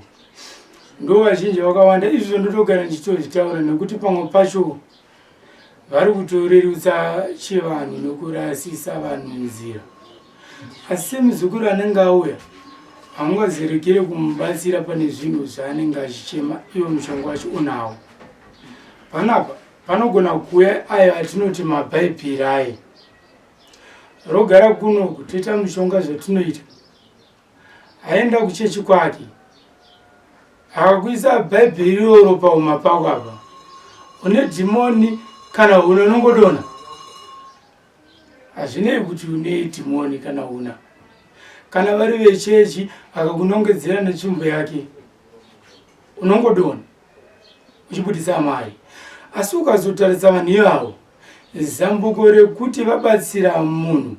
ndo vazhinji vakawanda. Izvozvo ndotogara ndichitozvitaura nekuti pamwe pacho vari kutorerutsa chivanhu nokurasisa vanhu nzira, asi semuzukuru anenge auya haungazorekere kumubatsira pane zvinhu zvaanenge achichema iwo mushonga wacho unawo. Panapa panogona kuuya ayo atinoti mabhaibheri aye, rogara kunoku toita mushonga zvatinoita, aenda kuchechi kwake akakuisa bhaibheri iroro pauma pako apa, une dhimoni kana una unongodona. Hazvinei kuti une dhimoni kana una. Kana vari vechechi akakunongedzera netsvimbo yake unongodona uchibudisa mari. Asi ukazotarisa vanhu ivavo, zambuko rekuti vabatsira munhu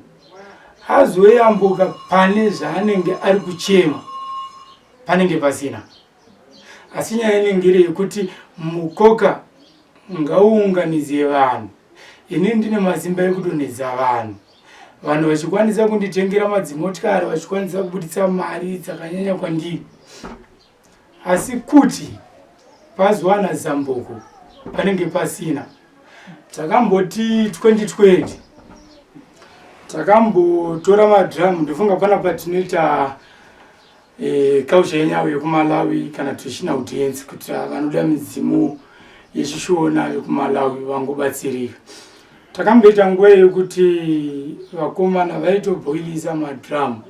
azoyambuka pane zvaanenge ari kuchema panenge pasina. Asi nyaya inenge iri yekuti mukoka ngauunganidze vanhu, ini ndine masimba ekudonhedza vanhu, vanhu vachikwanisa kunditengera madzimotikari, vachikwanisa kubuditsa mari dzakanyanya kwandiri, asi kuti pazowana zambuko panenge pasina. Takamboti 2020 Takambotora madrum, ndofunga pana patinoita culture yenyau yekuMalawi kana traditional dance, kuti vanoda midzimu yechishona yekuMalawi vangobatsirika. Takamboita nguva yekuti vakomana vaitobhoilisa madrum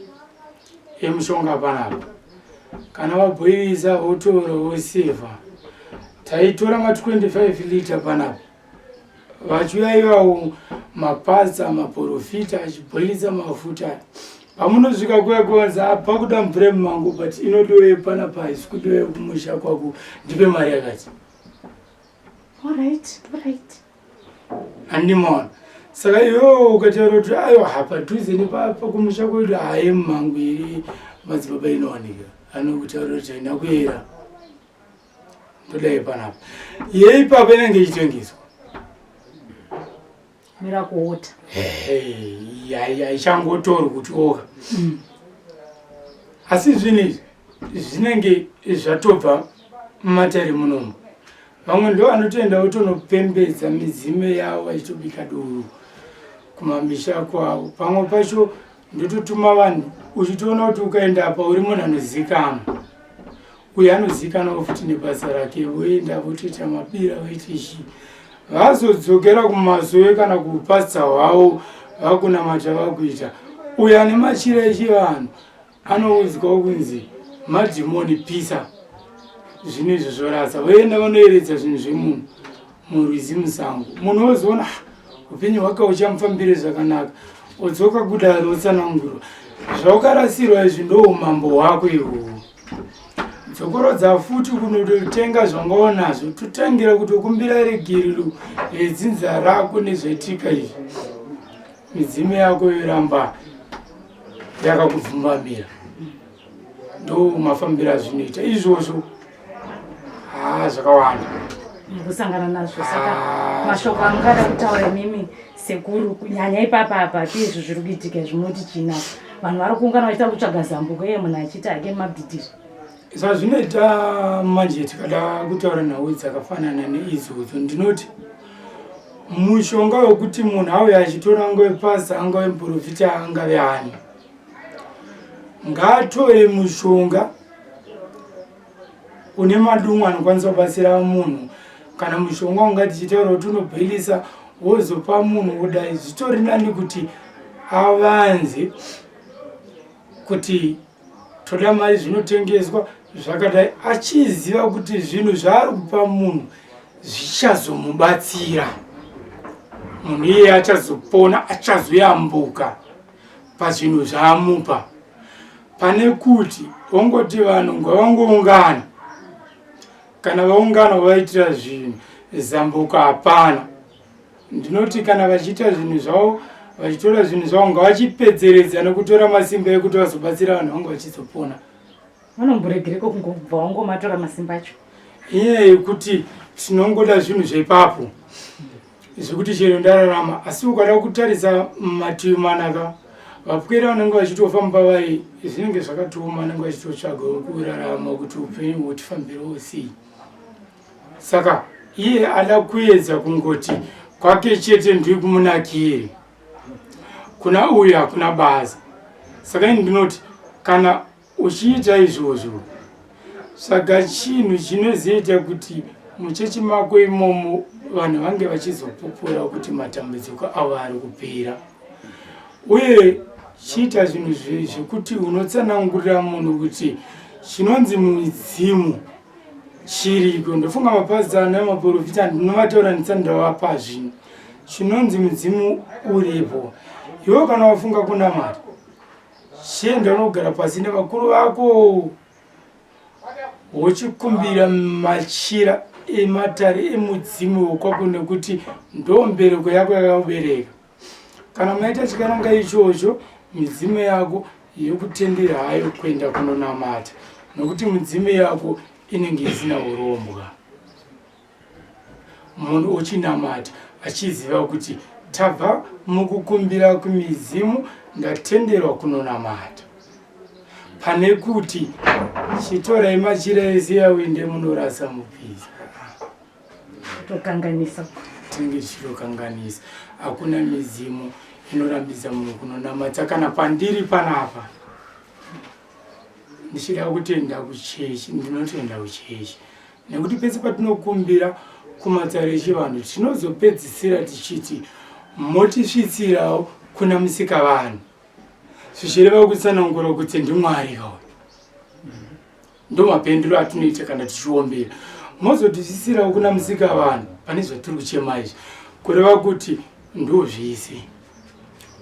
emushonga panapa. Kana vabhoilisa votora vosevha, taitora ma 25 liter panapa, vachiuya ivawo mapasta, maprofita, achibhoilisa mafuta. Pamunosvika kuya kuvanza pakuda mvura yemumango, but inodiwa panapa, haisi kudiwa kumusha kwako, ndipe mari yakati. Alright. Handimaona. Saka iwewo ukataura kuti aiwa, hapadhuze nepapa kumusha kwedu, haye mumango iri madzibaba inowanika, anokutaura kuti haina kuyera, ndodai panapa yeipapa inenge ichitengeswa. Miracle water. Haichangotorwi kuti oka, asi zvinhu izvi zvinenge zvatobva mumatare munomu. Vamwe ndo vanotoenda votonopembedza midzimu yavo vachitobika doro kumamisha kwavo. Pamwe pacho ndototuma vanhu, uchitoona kuti ukaenda apa uri munhu anozikanwa, uyo anozikanwa futi nebasa rake, voenda votoita mabira, voita chii, vazodzokera kumasowe kana kupasita hwavo, vakunamata, vakuita. Uyo ane machira echivanhu anoudzwawo kunzi madhimoni, pisa zvinhu izvi zvorasa. Voenda vanoeredza zvinhu zvemunhu murwizi, musango. Munhu wozoona, "Ah, upenyu hwake uchamufambire zvakanaka." Odzoka kudaro, otsanangurwa zvaukarasirwa izvi, ndo umambo hwako ihwohwo, dzokorodza futi kunototenga zvanga unazvo, totangira kutokumbira regerero redzinza rako nezvaitika izvi. Midzimu yako yoramba yakakubvumbamira. Ndo mafambiro azvinoita izvozvo. Haa, zvakawanda. Kusangana nazvo. Saka mashoko amungada kutaura imimi sekuru, kunyanya ipapa apa pezvo zviri kuitika, zvinoti china vanhu vari kuungana vachiita kutsvaga zambuko, iye munhu achiita hake mabhidhiri? Zvazvinoita manje, tikada kutaura nhau dzakafanana neidzodzo, ndinoti mushonga wekuti munhu auye achitora, angave pasa, angave muprofita, angave ani, ngaatore mushonga une madumwa anokwanisa kubatsira munhu. Kana mushonga unga tichitaura kuti unobhoilisa wozopa munhu wodai, zvitori nani kuti avanze kuti toda mari, zvinotengeswa zvakadai, achiziva kuti zvinhu zvaari kupa munhu zvichazomubatsira munhu iyeye, achazopona, achazoyambuka pazvinhu zvaamupa, pane kuti wongoti vanhu ngavangoungana. Kana vaungana vaitira zvinhu, zambuko hapana. Ndinoti kana vachiita zvinhu zvavo, vachitora zvinhu zvavo, ngavachipedzeredza nekutora masimba ekuti vazobatsira vanhu vange vachizopona. Vanomboregereko kungobva wangomatora masimba acho? Inyaya yekuti tinongoda zvinhu zveipapo, zvekuti chero ndararama. Asi ukada kutarisa mativi manaka, vapwere vanenge vachitofamba vari, zvinenge zvakatooma, vanenge vachitotsvagawo kurarama kuti upenyu hutifambirewo sei. Saka iye ada kuedza kungoti kwake chete ndiri kumunakiri, kuna uyu hakuna basa. Saka ini ndinoti kana uchiita izvozvo, saka chinhu chinozoita kuti muchechi mako imomo vanhu vange vachizopupura kuti matambudziko avo ari kupera. Uye chiita zvinhu zvekuti unotsanangurira munhu kuti chinonzi mudzimu chiriko. Ndofunga mapasita nemaprofita ndinovataura, ndisati ndavapa zvinhu chinonzi mudzimu uripo. Iwe kana wafunga kunamata, chienda unogara pasi nevakuru vako, wochikumbira machira ematare emudzimu wekwako, nekuti ndo mbereko yako yakakubereka. Kana maita chikaranga ichocho, midzimu yako yokutendera hayo kuenda kunonamata, nokuti midzimu yako inenge isina urombwa. Munhu uchinamata achiziva kuti tabva mukukumbira kumidzimu, ndatenderwa kunonamata, pane kuti chitorai machira ese awende munorasa mupisa. Tokanganisa. Tinenge tichitokanganisa. Hakuna midzimu. inorambidza munhu kunonamata kana pandiri panapa ndichida kutoenda kuchechi ndinotoenda kuchechi nekuti pese patinokumbira kumatare echivanhu tinozopedzisira tichiti motisvitsirawo kuna musikavanhu zvichireva kutsanangura kuti ndimwari kawe ndomapendero atinoita kana tichiombera mozotisisirawo kuna musika vanhu pane zvatiri kuchema izvi kureva kuti ndozvese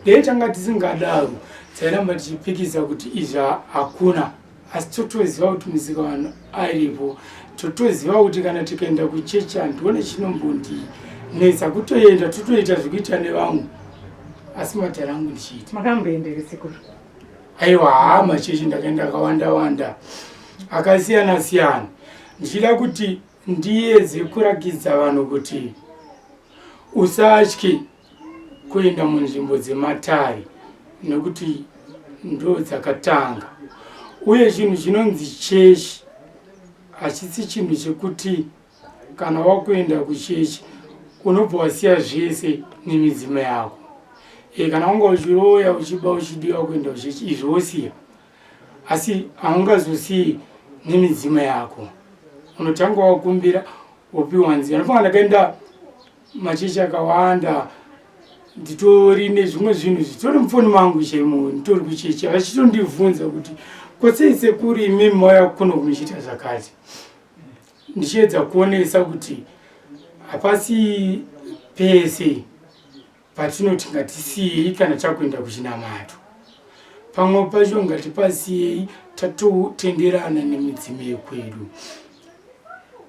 dei tanga tisingadaro tairamba tichipikisa kuti izvi hakuna asi totoziva kuti musika vanhu aripo totoziva kuti kana tikaenda kuchechi handione chinombondinetsa kutoenda totoita zvekuita nevamwe asi matare angu ndichiita makamboenderi sekuru Aiwa haa machechi ndakaenda akawanda wanda akasiyana siyana ndichida kuti ndiyedze kurakidza vanhu kuti usatye kuenda munzvimbo dzematare nekuti ndo dzakatanga uye chinhu chinonzi chechi hachisi chinhu chekuti Kana wakuenda kuchechi unobva wasiya zvese nemidzimu yako. E, kana wanga uchiroya uchiba uchidiwa kuenda kuchechi izvi wosiya, asi haungazosiyi nemidzimu yako. Unotanga wakumbira wopiwa nzira. Ndofunga ndakaenda machechi akawanda nditori nezvimwe zvinhu zvitori mufoni mangu chaimo nditori kuchechi vachitondibvunza kuti ko sei sekuru imimi mauya kuno kumuchiita zvakati ndichiedza kuonesa kuti hapasi pese patinoti ngatisiyei kana takuenda kuchinamato pamwe pacho ngatipasiyei tatotenderana nemidzimu yekwedu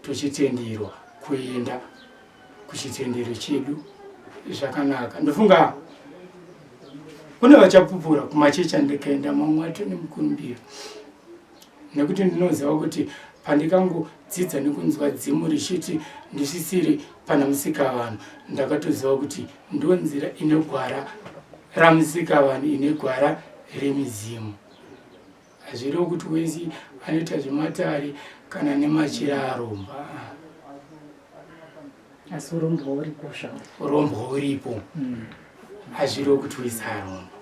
tochitenderwa kuenda kuchitendero chedu zvakanaka ndofunga kune vachapupura kumachechi andikaenda mamwe ato nemukurumbira nekuti ndinoziva kuti pandikangodzidza nekunzwa dzimu richiti ndisisiri pana musikavanhu ndakatoziva kuti ndonzira ine gwara ramusikavanhu ine gwara remidzimu hazvirevo kuti wese anoita zvematare kana nemachira aromba asi urombwa uripo zvawo urombwa uripo hmm. hazvirevo kuti wese aromba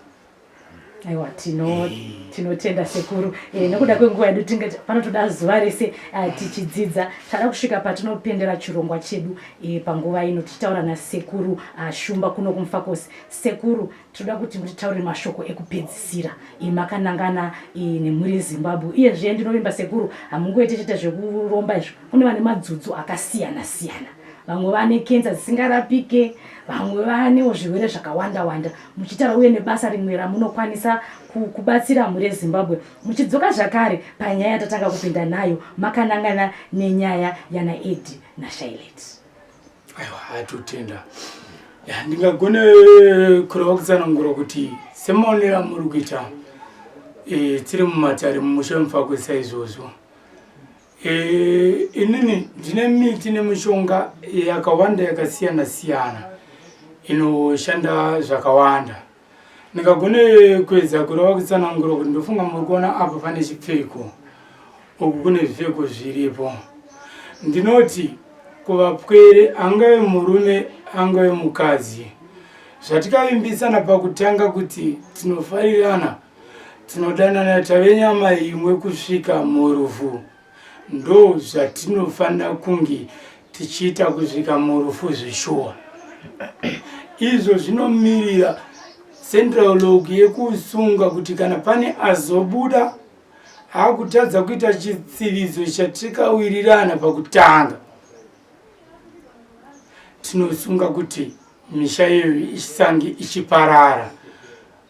Aiwa tino tinotenda sekuru e, nekuda kwenguva yedu tinge panotoda zuva rese uh, tichidzidza tada kusvika patinopendera chirongwa chedu e, panguva ino tichitaura nasekuru uh, Shumba kuno kuMufakosi. Sekuru tinoda kuti mutitaurire mashoko ekupedzisira e, makanangana e, nemhuri yeZimbabwe uyezve ndinovimba sekuru hamungoite chete zvekuromba izvo kune vane madzudzu akasiyana siyana vamwe vane kenza dzisingarapike vamwe vanewo zvirwere zvakawanda wanda muchitaura uye nebasa rimwe ramunokwanisa kubatsira mhuri yezimbabwe muchidzoka zvakare panyaya yatatanga kupinda nayo makanangana nenyaya yana edi nashailet aiwa hatotenda ndingagone kureva kutsanangura kuti semaonero amuri kuita e, tiri mumatare mumusha wemufakwe saizvozvo E, inini ndine miti nemishonga yakawanda yakasiyana siyana inoshanda zvakawanda ndingagone kuedza kureva kutsanangura kuti ndofunga muri kuona apa pane chipfeko uku kune zvipfeko zviripo ndinoti kuvapwere angave murume angave mukadzi zvatikavimbisana pakutanga kuti tinofarirana Tinodanana tave nyama imwe kusvika murufu. Ndo zvatinofanira kunge tichiita kusvika murufu zveshuwa. Izvo zvinomirira central log yekusunga kuti kana pane azobuda akutadza kuita chitsividzo chatikawirirana pakutanga tinosunga kuti misha iyoyo isange ichiparara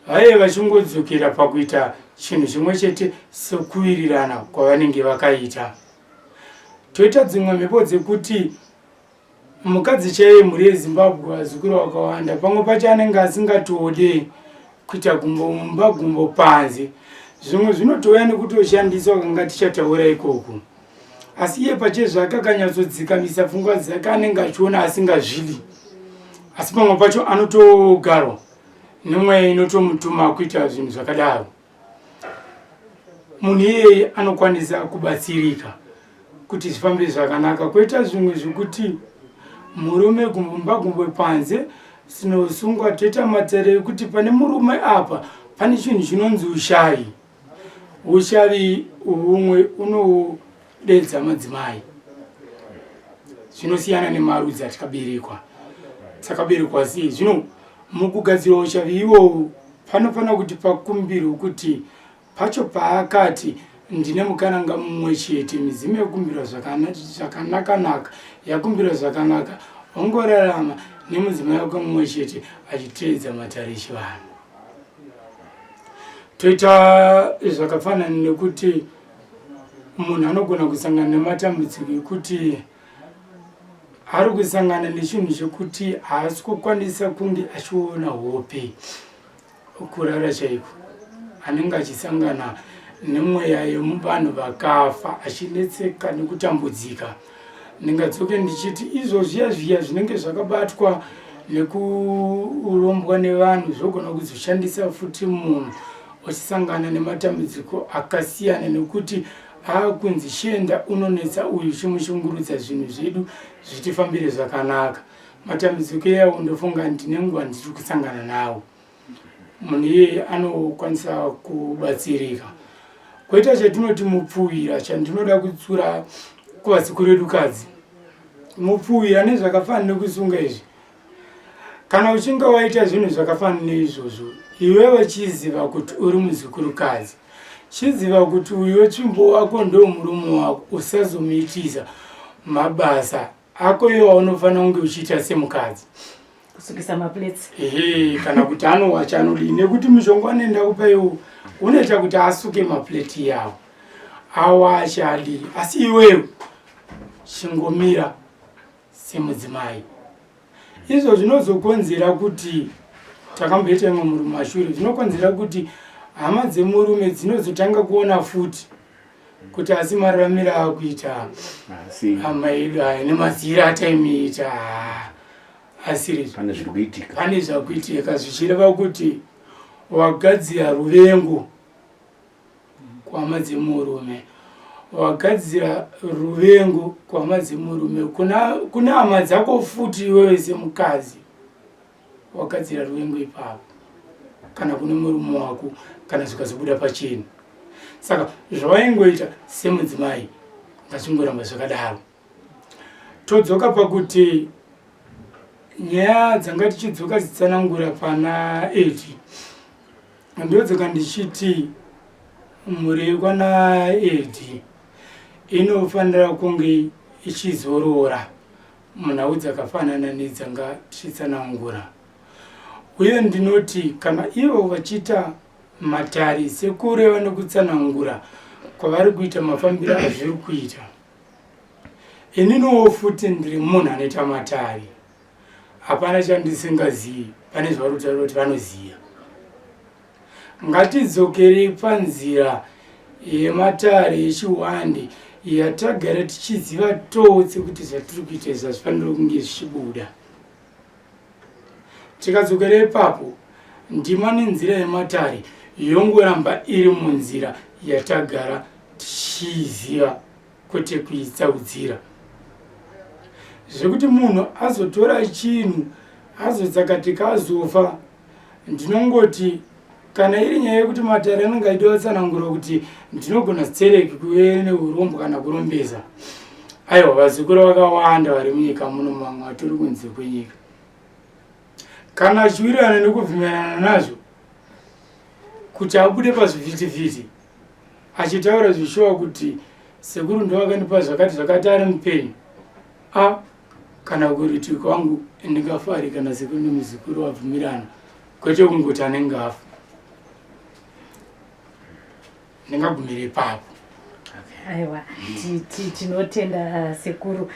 Vaive vachingodzokera pakuita chinhu chimwe chete sekuwirirana kwavanenge vakaita. Toita dzimwe mhepo dzekuti mukadzi chaiye mhuri yeZimbabwe vazukuru vakawanda pamwe pacho anenge asingatode kuita gumbo mumba gumbo panze. Zvimwe zvinotouya nekutoshandiswa kanga tichataura ikoko. Asi iye pachezvake akanyatsodzikamisa pfungwa dzake anenge achiona asingazvidi. Asi pamwe pacho anotogarwa nemweya inotomutuma kuita zvinhu zvakadaro munhu iyeye anokwanisa kubatsirika kuti zvifambe zvakanaka koita zvimwe zvekuti murume gumbo mumba gumbo panze Sinosungwa toita matare ekuti pane murume apa pane chinhu chinonzi ushavi. Ushavi humwe unodedza madzimai. Zvinosiyana nemarudzi atikaberekwa. Takaberekwa sei? Zvino mukugadzira ushavi iwowu panofanira kuti pakumbirwe kuti Pacho paakati ndine mukaranga mumwe chete, midzimu yakumbirwa zvakanakanaka, yakumbirwa zvakanaka, ongorarama nemudzimai wake mumwe chete achiteedza matare echivanhu. Toita zvakafanana nekuti munhu anogona kusangana nematambudziko ekuti ari kusangana nechinhu chekuti haasi kukwanisa kunge achiona hope. Kurara chaiko anenge achisangana nemweya yevanhu vakafa achinetseka nekutambudzika. Ndingadzoke ndichiti izvo zviya zviya zvinenge zvakabatwa nekurombwa nevanhu zvogona kuzoshandisa futi munhu ochisangana nematambudziko akasiyana nekuti aakunzi chienda unonetsa uyu chimushungurudza zvinhu zvedu zvitifambire zvakanaka. Matambudziko iyawo ndofunga ndine nguva ndiri kusangana nawo. Munhu iyeye anokwanisa kubatsirika. Koita chatinoti mupfuwira chandinoda kutsura kuvazukuru vedu kadzi. Mupfuwira nezvakafanana nekusunga izvi. Kana uchinge waita zvinhu zvakafanana neizvozvo, iwewe chiziva kuti uri muzukurukadzi. Chiziva kuti uyo wetsvimbo wako ndo murume wako, usazomuitisa mabasa ako iwo aunofanira kunge uchiita semukadzi kusukisa maplates ehe kana kuti anowacha anodii nekuti mushonga anoenda kupa iwo unoita kuti asuke maplate yawo awache adii asi iwewe chingomira semudzimai izvo zvinozokonzera kuti takamboita imwe murume mashure zvinokonzera kuti hama dzemurume dzinozotanga kuona futi kuti asi mararamiro akuita hama yedu aya nemazira ataimiita asiri pane zviri kuitika pane zvakuitika zvichireva kuti wagadzira ruvengo kuhama dzemurume wagadzira ruvengo kuhama dzemurume kuna hama dzako futi iwewe semukadzi wagadzira ruvengo ipapo kana kune murume wako kana zvikazobuda pachena saka zvawaingoita semudzimai ngazvingoramba zvakadaro todzoka pakuti nyaya dzanga tichidzoka dzitsanangura pana eti ndodzoka ndichiti mhuri yekwana edi inofanira kunge ichizorora munhau dzakafanana nedzanga tichitsanangura uye ndinoti kana ivo vachiita matare sekureva nekutsanangura kwavari kuita mafambiro azviri kuita ininiwo futi ndiri munhu anoita matare hapana chandisingazivi pane zvavari kutaura kuti vanoziva Ngatidzokerei panzira yematare yechiwande yatagara tichiziva tose kuti zvatiri kuita izvi hazvifaniri kunge zvichibuda. Tikadzokera ipapo, ndima nenzira yematare yongoramba iri munzira yatagara tichiiziva kwete kuitsaudzira. Zvekuti munhu azotora chinhu azotsakatika azofa Ndinongoti kana iri nyaya yekuti matare anenge aida kutsanangura kuti ndinogona stereki kuve neurombo kana kurombesa, aiwa vazukuru vakawanda vari munyika muno, mamwe atori kunze kwenyika. Kana achiwirirana nekubvumirana nazvo kuti abude pazvivhitivhiti achitaura zvishuwa kuti sekuru ndovakandipa zvakati zvakati ari mupenyu a Kana kurutivi kwangu ndingafari kana sekuru nemuzukuru vabvumirana kwete kungoti anenge afa. Ndingagumire ipapo. Aiwa, tinotenda sekuru.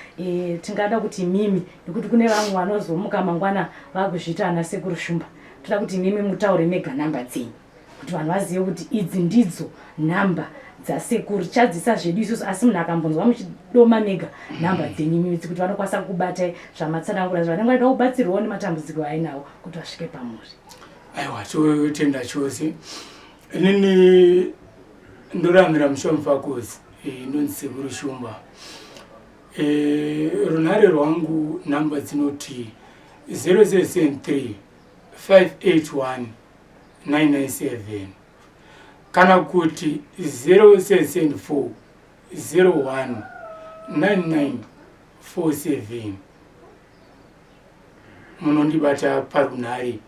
Tingada kuti mimi, nekuti kune vamwe vanozomuka mangwana vakuzviita ana sekuru Shumba. Toda kuti mimi mutaure mega namba dzenyu. kuti vanhu vazive kuti idzi ndidzo nhamba dzasekuru tichadzisa zvedu isusu asi munhu akambonzwa muchidoma mega nhamba dzenyu imimi kuti vanokwanisa kukubatai zvamatsanangura zvavanenge vaida kubatsirwawo nematambudziko ainawo kuti vasvike pamuri. Aiwa, totenda chose. Inini ndoramira mushamfakosi, ndonzi sekuru Shumba. Runhare rwangu nhamba dzinoti 073 581 997 kana kuti 074 01 9947. Munondibata parunhare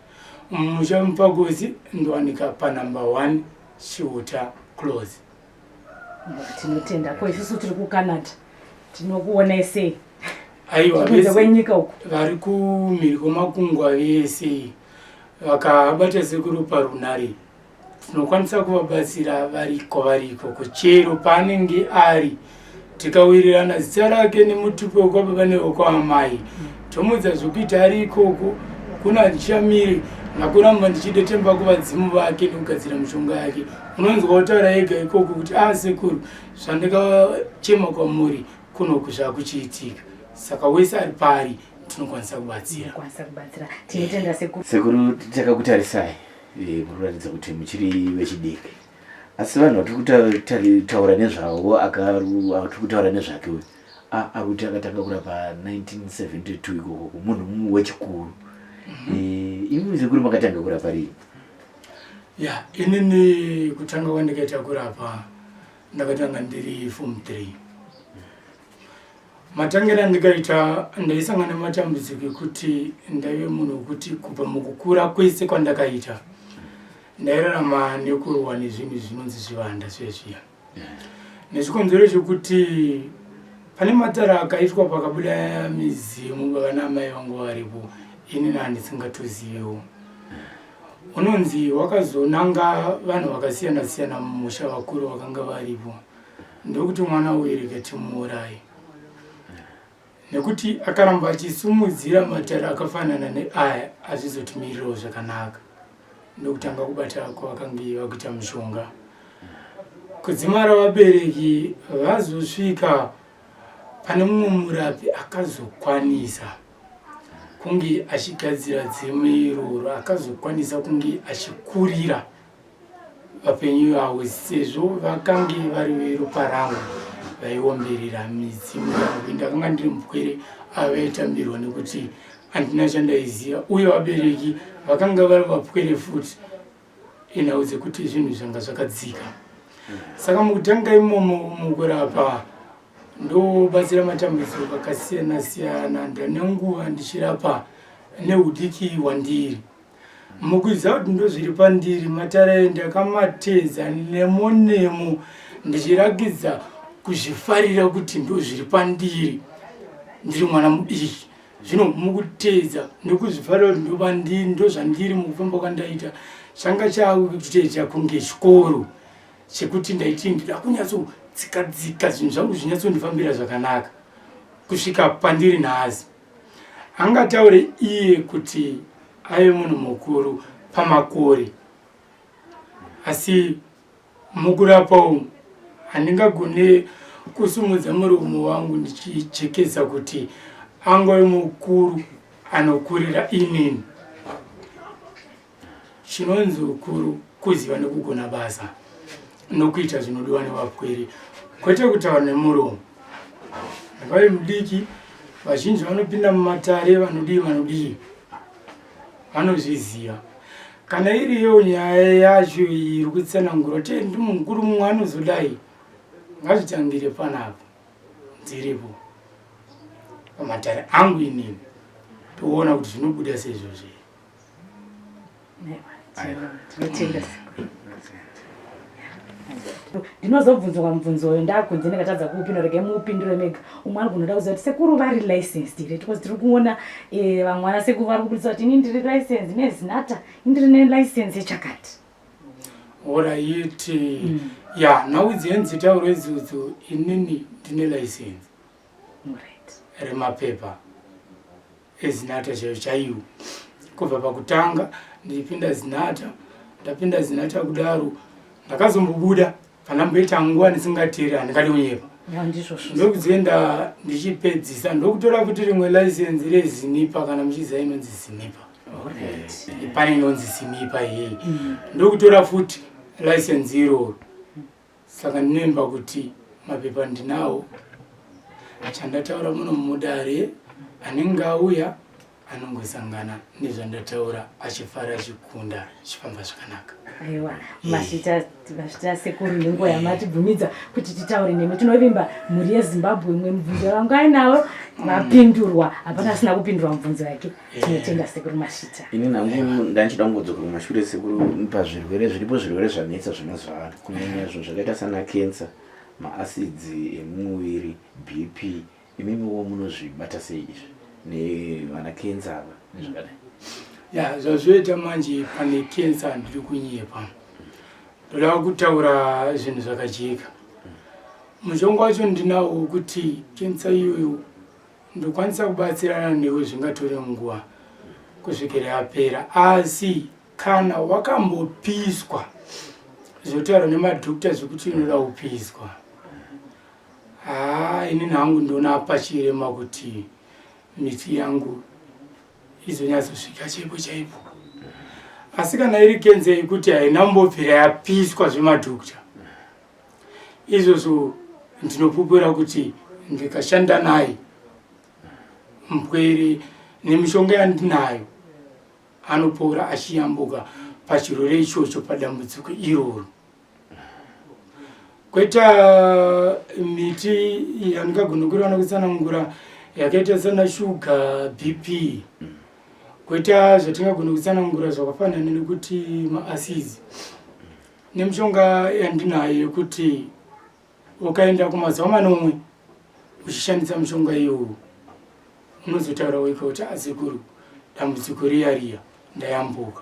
mumusha muPagosi, ndowanika panumber 1 Chiuta Close. Tinotenda. Ko isusu tiri kuCanada tinokuonai sei? Aiwa. Kunze kwenyika uko. Vari kumhiri kwemakungwa vese vakabata sekuru parunhare, tinokwanisa kuvabatsira vari kwavari ikoko, chero paanenge ari. Tikawirirana zita rake nemutupo wekwababa newekwaamai, tomuudza zvekuita ari ikoko. Kuna handichamiri nakuramba ndichidetemba kuvadzimu vake nekugadzira mishonga yake. Unonzwa kutaura ega ikoko kuti, "A ah, sekuru, zvandikachema kwamuri kunoku zvakuchiitika." Saka wese ari pari tinokwanisa kubatsira. Kwanisa kubatsira. Tinotenda, sekuru. Sekuru, takakutarisai, muri kuratidza kuti muchiri vechidiki, asi vanhu vatiri kutaura nezvavo, atiri kutaura nezvake uyu, ari kuti akatanga kurapa 1972 ikoko, munhu wechikuru. Imi sekuru makatanga kurapa rii? Ya, inini kutanga kwandikaita kurapa ndakatanga ndiri form 3. Matangira andikaita, ndaisangana nematambudziko ekuti ndaive munhu wekuti kubva mukukura kwese kwandakaita ndairarama nekurwa nezvinhu zvinonzi zvivanda zvezviya, nechikonzero chekuti pane matara akaitwa pakabuda midzimu baba naamai vangu varipo, inini handisingatozivewo. Unonzi wakazonanga vanhu vakasiyana siyana mumusha, vakuru vakanga varipo, ndokuti mwana uyu rega timuuraye, nekuti akaramba achisumudzira matara akafanana neaya hazvizotimirirawo zvakanaka. Ndokutanga kubata kwavakange vakuita mushonga kudzimara vabereki vazosvika pane mumwe murapi akazokwanisa kunge achigadzira dzimu iroro, akazokwanisa kunge achikurira vapenyu vavo, sezvo vakange vari veropa rangu vaiomberera midzimu yavo. Ndakanga ndiri mupwere, avaitambirwa nekuti handina chandaiziva, uye vabereki vakanga vari vapwere futi, inhau dzekuti zvinhu zvanga zvakadzika. Saka mukutanga imomo mukurapa ndobatsira matambudziko akasiyana siyana. Ndane nguva ndichirapa neudiki hwandiri, mukuziva kuti ndozviri pandiri. Matare ndakamatedza nemo nemo, ndichirakidza kuzvifarira kuti ndozviri pandiri, ndiri mwana mudiki. Zvino mukuteedza nekuzvifarira kuti ndopandiri, ndozvandiri, mukufamba kwandaita changa chakutoita kunge chikoro chekuti ndaiti ndida kunyatsodzika dzika zvinhu zvangu zvinyatsondifambira zvakanaka kusvika pandiri nhasi. Angataure iye kuti ave munhu mukuru pamakore, asi mukurapa umu handingagone kusumudza muromo wangu ndichichekesa kuti angove mukuru anokurira inini. Chinonzi ukuru kuziva nekugona basa nokuita zvinodiwa nevapwere, kwete kutaura nemuromo. Ndakave mudiki, vazhinji vanopinda mumatare vanodii vanodii vanozviziva. Kana iriyo nyaya yacho iri kutsanangura kuti ndi mukuru, mumwe anozodai, ngazvitangire panapa. Ndiripo pamatare angu inini, toona kuti zvinobuda seizvozvi. Tinotenda. Ndinozobvunzwa mubvunzo uyo ndakunze ndikatadza kuupindura, regai muupindure mega. Umwe ari kunoda kuziva kuti sekuru vari licensed here, because tiri kuona vamwe vana sekuru vari kubudisa kuti ini ndiri license neZINATA, ini ndiri nelicense yechakati. Alright. Ya, nhau dzenzi tauro idzodzo, inini ndine license remapepa eZINATA chaiyo chaiwo. Kubva pakutanga ndichipinda ZINATA, ndapinda ZINATA kudaro, ndakazombobuda pandamboita nguva ndisingateeri, handingadi kunyepa. Ya, ndizvozvo. Ndokuzoenda ndichipedzisa, ndokutora futi rimwe license reZINIPA, kana muchiziva inonzi ZINIPA. Pane inonzi ZINIPA iyeyi, ndokutora futi license iroro. Saka ndinoimba kuti mapepa ndinawo. Chandataura muno mudare, anenge auya Anongosangana nezvandataura achifara achikunda zvichifamba zvakanaka. Aiwa, mazvita mazvita sekuru nenguva yamatibvumidza kuti titaure nemi. Tinovimba mhuri yeZimbabwe imwe mibvunzo yavanga ainayo vapindurwa, hapana asina kupindurwa mibvunzo yake. Tinotenda sekuru Mashita. Ini nangu ndanchida kungodzoka kumashure sekuru pazvirwere zviripo zvirwere zvanetsa zvemazuva ano kunyanya zvinhu zvakaita sana cancer maacids emumuviri bp Imimiwo munozvibata sei izvi nevana kenza ava nezvakadai? Ya, zvazvoita manje pane kenza handidi kunyepa. Ndoda kutaura zvinhu zvakajeka. Mushonga wacho ndinawo wekuti kenza iyoyo ndokwanisa kubatsirana newe zvingatore nguva kusvikira yapera asi kana wakambopiswa zvotaura nemadhokta zvekuti inoda kupiswa Haa inini hangu ndoona pachirema kuti miti yangu izonyatsosvika chaipo chaipo. Asi kana iri kenze yekuti haina mbobvira yapiswa zvemadhokta izvozvo ndinopupura kuti ndikashanda naye mpwere nemishonga yandinayo anopora achiyambuka pachirwere ichocho padambudziko iroro. Kweta miti yandingagona kureva nekutsanangura yakaita sana shuga, BP. Kweta zvatingagona kutsanangura zvakafanana nekuti maasids nemishonga yandinayo yekuti ukaenda kumazuva manomwe uchishandisa mushonga iyowo unozotaura wega kuti asekuru dambudziko riya riya ndayambuka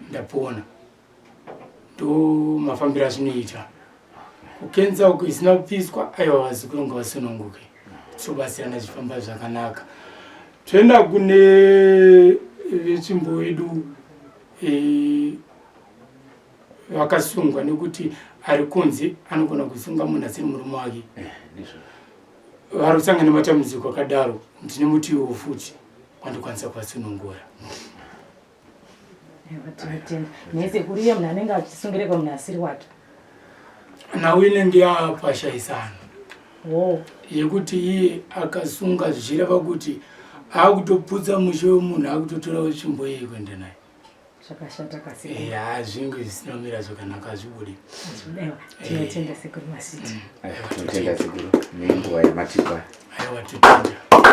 ndapona. Ndo mafambiro azvinoita. Kukenza uku isina kupiswa aiwa vazukuru ngavasununguke. Tobatsirana zvifamba zvakanaka. Toenda kune vetsvimbo wedu e, vakasungwa nekuti ari kunze anogona kusunga munhu asiri murume wake. Eh, Vari kusangana nematambudziko akadaro ndine muti iwowo futi wandokwanisa kuvasunungura. Tinotenda. Nesekuru iye munhu anenge achisungireka munhu asiri wake. Nhau inenge yapashaisano. Oh. Yekuti iye akasunga zvichireva kuti akutoputsa mushe wemunhu akutotora tsvimbo iye kuenda naye. Zvakashata kasi. Eh, zvinge zvisina kumira zvakanaka hazvibudi. Tinotenda sekuru Masiti. Tinotenda sekuru nenguva yamatipa. Aiwa totenda.